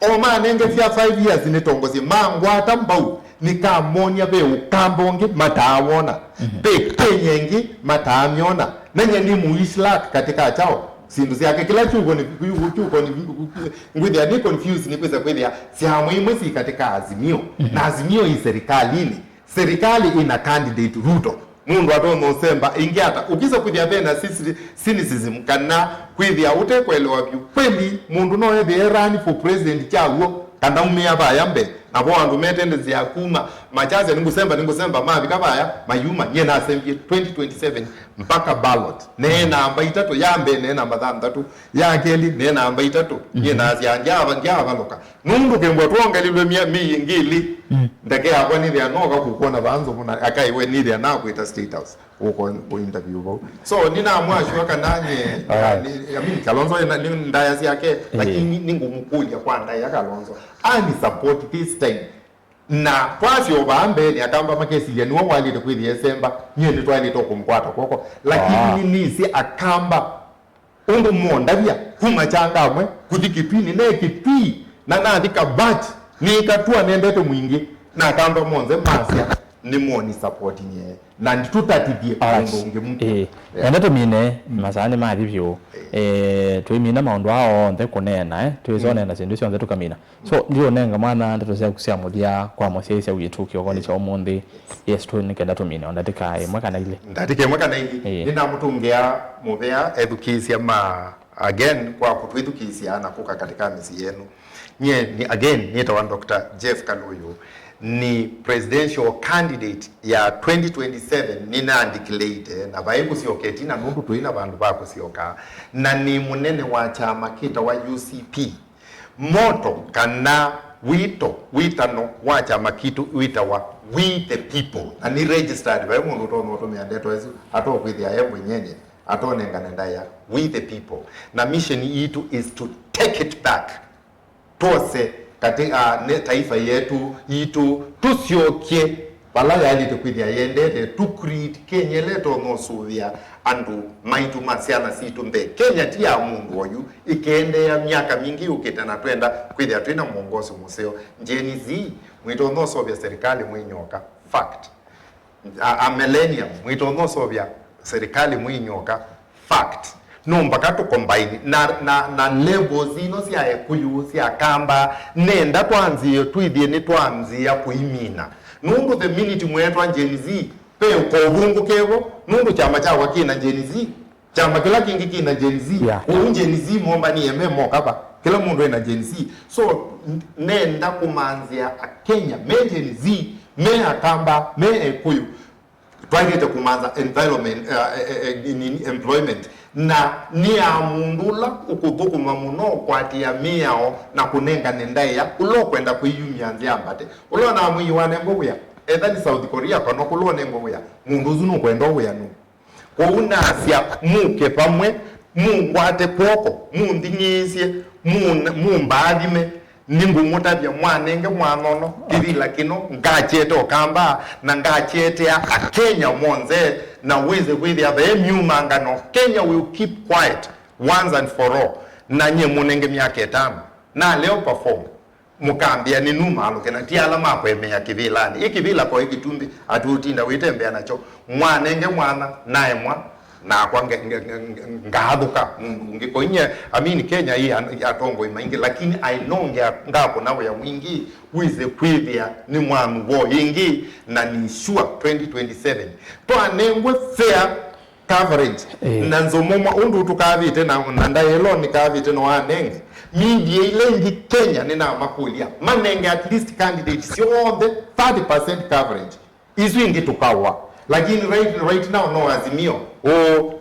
O manenge fya five years nĩtongosye, mangwata mbau, nĩkamonia ve Ũkamba ũngĩ mataawona, mhm, ve Kenya ĩngĩ mataamyona. Na nyie nĩ mũislak katika chao, syĩndũ syake, kĩla kyuko nĩ, kyuko nĩ, ngwĩthĩa nĩ confused nĩ kwĩsa kwĩthĩa syama imwe syĩ katika Azimio, mhm, na Azimio ĩ serikalini, serikali ĩna candidate Ruto. Mũndũ atonya ũsemba ĩngĩ ata? Ũkĩsa kwĩthĩa vena cysi-, cynicism kana kwĩthĩa ũtekwelewa vyũ. Kweli, mũndũ no ethĩe run for president kyaw'o, kana umĩa vaya mbee. Navo andũ me tendency ya kuma, machasya, "Nĩngũsemba, nĩngũsemba," mavika vaya, mayuma, nyie nasembie twenty twenty-seven mpaka ballot. Ne namba itatũ, ya mbee ne namba thanthatũ, ya kelĩ ne namba itatũ, nyie nasya, "Ndyava-, ndyavaluka." Nũndũ kĩmbwa twongelilwe mya-, mĩĩ ĩngĩ ĩlĩ, ndeke yakwa nĩthĩa noka kũkwona vaa Nzomo na akaiwe nĩthĩa nakwĩta State House. Ũko kũ interview vau. So, nĩnamwasua kana nye, Alright. ni-, I mean, Kalonzo ena-, nĩ ndaĩa syake, lakini nĩ-, nĩngũmũkũlya kwa ndaĩa Kalonzo. Ani support this time. Na twasyoovaa mbeenĩ, Akamba makesilya nĩwe waĩlĩte kwĩthĩa esemba, nyie nĩtwaĩlĩte o kũmũkwata kw'oko. Lakini Ah. nĩnĩsĩ Akamba ũndũ mondavya kuma Changamwe kũthi Kitwinĩ, ne Kitui, na nathi Kavati, nĩkatwa nendete mwingĩ, na Akamba monthe masya nĩmoni support nye. Na nditũtatithye Alright. ũndũ ũngĩ mũka. Ĩĩ. Yeah. Enda tũmine, masaa nĩmathi vyũ. Ĩĩ. Eh, twĩmina maũndũ aa onthe kũneena, eh? Twĩsonena syĩndũ syonthe tũkamina. So, ndiũnenga mwana ndeto syaku sya mũthya kwa mũsyaĩĩsya witũ kĩokonĩ kya ũmũnthĩ. Yes, tu nĩ kenda tũmine o ndatĩka ĩmwe kana ilĩ. Ndatĩka ĩmwe kana ilĩ. Ĩĩ. Nĩnamũtũngĩa mũvea ethukĩĩsya ma, again, kwa kũtwĩthukĩĩsya na kũka katika mĩsyĩ yenyu. Nyie, ni, again, nĩtawa Doctor Jeff Kaluyu. Ni presidential candidate ya twenty twenty-seven nĩnandikilĩte, na vai kũsyoka ĩtina nũndũ tũi na vandũ va kũsyoka. Na nĩ mũnene wa kyama kĩtawa U C P. Moto kana wito, wĩtano wa kyama kitũ wĩtawa We the People. Na nĩ registered, vai mũndũ ũtonya ũtũmĩa ndeto ĩsu, atokwĩthĩa e mwenyenye, atonengane ndaĩa, We the People. Na mission yitũ is to take it back. Twose kati, ah, ne taifa yetu, yitũ, tũsyokie vala yaĩlĩte kwĩthĩa yendete, tũ create Kenya ĩla ĩtonya ũsũvĩa andũ maitũ ma syana sitũ mbee. Kenya ti ya mũndũ oyu, ĩkeendeea myaka mingĩ yũkĩte na twenda kwĩthĩa twĩ na mwongosi mũseo. Gen Z, mwĩtonya ũseũvya serikali mwĩ nyoka. Fact. A, a millennium, mwĩtonya ũseũvya serikali mwĩ nyoka. Fact. No mpaka tũkombaini na, na, na levels ino sya Ekũyũ, sya Kamba, nenda twanzĩe, twĩthĩe nĩtwanzĩa kũimina. Nũndũ the minute mweetwa Gen Z, ve ũkũvũngũkevo, nũndũ kyama kyakwa kĩna Gen Z, kyama kĩla kĩngĩ kĩna Gen Z, Yeah. kwoou Gen Z mombanie me moka va, kĩla mũndũ ena Gen Z. So, n-, nenda kũmanzĩa Akenya, me Gen Z, me Akamba, me Ekũyũ, twaĩlĩte kũmantha environment, eh, eh, eh, eh, nini, employment, na nĩ ya mũndũ ũla ũkũthũkũma mũno kũatĩĩa mĩao na kũnengane ndaĩa, ũla ũkwenda kwĩyumya nzĩa mbate, ũla ona mwĩĩ wanengwa wĩa, etha nĩ South Korea kana kũla ũnengwa wĩa, mũndũ ũsu nũkwenda wĩa nũũ? Kwoou nasya, mũke vamwe, mũngwate kw'oko, mũnthing'ĩĩsye, mũn-, mũmbaathime, nĩngũmũtavya mwanenge mwanono kĩvĩla kĩno, ngakyete Ũkamba, na ngakyetea Akenya monthe, na wĩse kwĩthĩa ve myumangano. Kenya will keep quiet once and for all, na nyie mũnenge myaka ĩtano, na leo perform. Mũkambĩa nĩnumaalũke, na ti ala makũemeea kĩvĩlanĩ. Ĩ kĩvĩla koĩ kĩtumbĩ, atĩ ũtinda wĩtembea nakyo. Mwanenge mwana, naemwa, nakwa nge-, nge-, nge-, nge-, ngaathũka mũndũ ũngĩ. Koinye, I mean, Kenya ĩ an-, atongoi maingĩ, lakini I know ngea-, ngakũna wĩa mwingĩ, wĩse kwĩthĩa nĩ mwanuvo ĩngĩ, na nĩ sure twenty twenty-seven twanengwe fair coverage. Eh. Na Nzomo mwa-, ũndũ tũkavĩte na, na ndaĩlo nĩkavĩte no anenge. Media ila ingĩ Kenya nĩnamakũlya, manenge at least candidates syonthe thirty percent coverage. Isu ingĩ tũkawa. Lakini right, right now no Azimio, o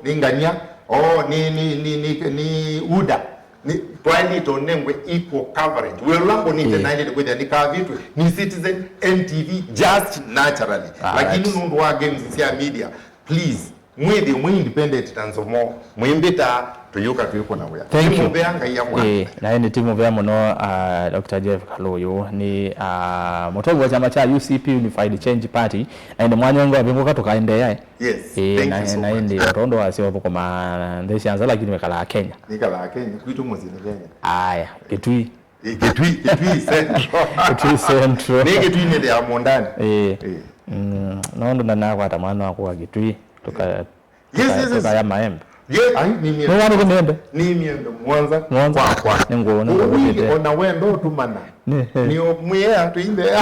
nĩ Ngania, o nĩ, nĩ, nĩ, nĩ, nĩ UDA. Nĩ, twaĩlĩte ũnengwe equal coverage. Wĩa ũla ngũnĩte Eh. naĩlĩte kwĩthĩa nĩkavĩtwe nĩ Citizen, N T V, just naturally. Alright. Lakini nũndũ wa games sya media, please, mwĩthĩe mwĩ independent na Nzomo, mwĩmbĩta, tũyũka twĩkũna wĩa. Thank you. Nĩ mũvea Ngai amwake. Eh, na ĩndĩ ti mũvea mũno, ah, Doctor Jeff Kaluyu, nĩ, ah, mũtongoria wa kyama kya U C P, Unified Change Party, na ĩndĩ mwanenge wavingũka tũkaendeea, eh. Yes, Eh, thank na, you so na much. Ĩndĩ o tondũ wasya ũthũkũma nthĩ sya nza, lakini wĩkalaa Kenya. Nĩkalaa Kenya, kwitũ mũsyĩ nĩ Kenya. Aya, Kitui. Ĩ, Kitui, Kitui Central. Kitui Central. Nĩ Kitui nĩ ya Mondani. Ĩĩ. Ĩĩ. Mm, no ndũ ndanakwata mwana waku wa Kitui. Tuka, Yes, tuka, yes, yes. Tukaya maembe. Ye, ai, nĩ miembe. Nĩ wani kĩ miembe? Nĩ miembe mwanza. Mwanza. Kwa, kwa. Nĩ ngũ, nĩ ngũ. Ũwingi ona wendo ũtumana. Nĩ, eh. Nĩ o mwĩa tuimbea.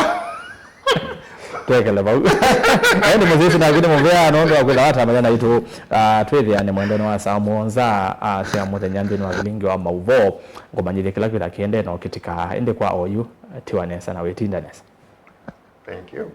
Twekele vau. Ĩndĩ mũsisi naku nĩ mũvea nũndũ wa kwĩtha watamanya naitũ, ah, twĩthĩane mwendoinĩ wa saa mũonza, ah, sya mũthenya nthĩnĩ wa vilingi wa maũvoo. Ngũmanyĩthya kĩla kwĩtha kĩendee na ũkĩtika. Ĩndĩ kwa oyu, Tiwa nesa na wĩtinda nesa. Thank you.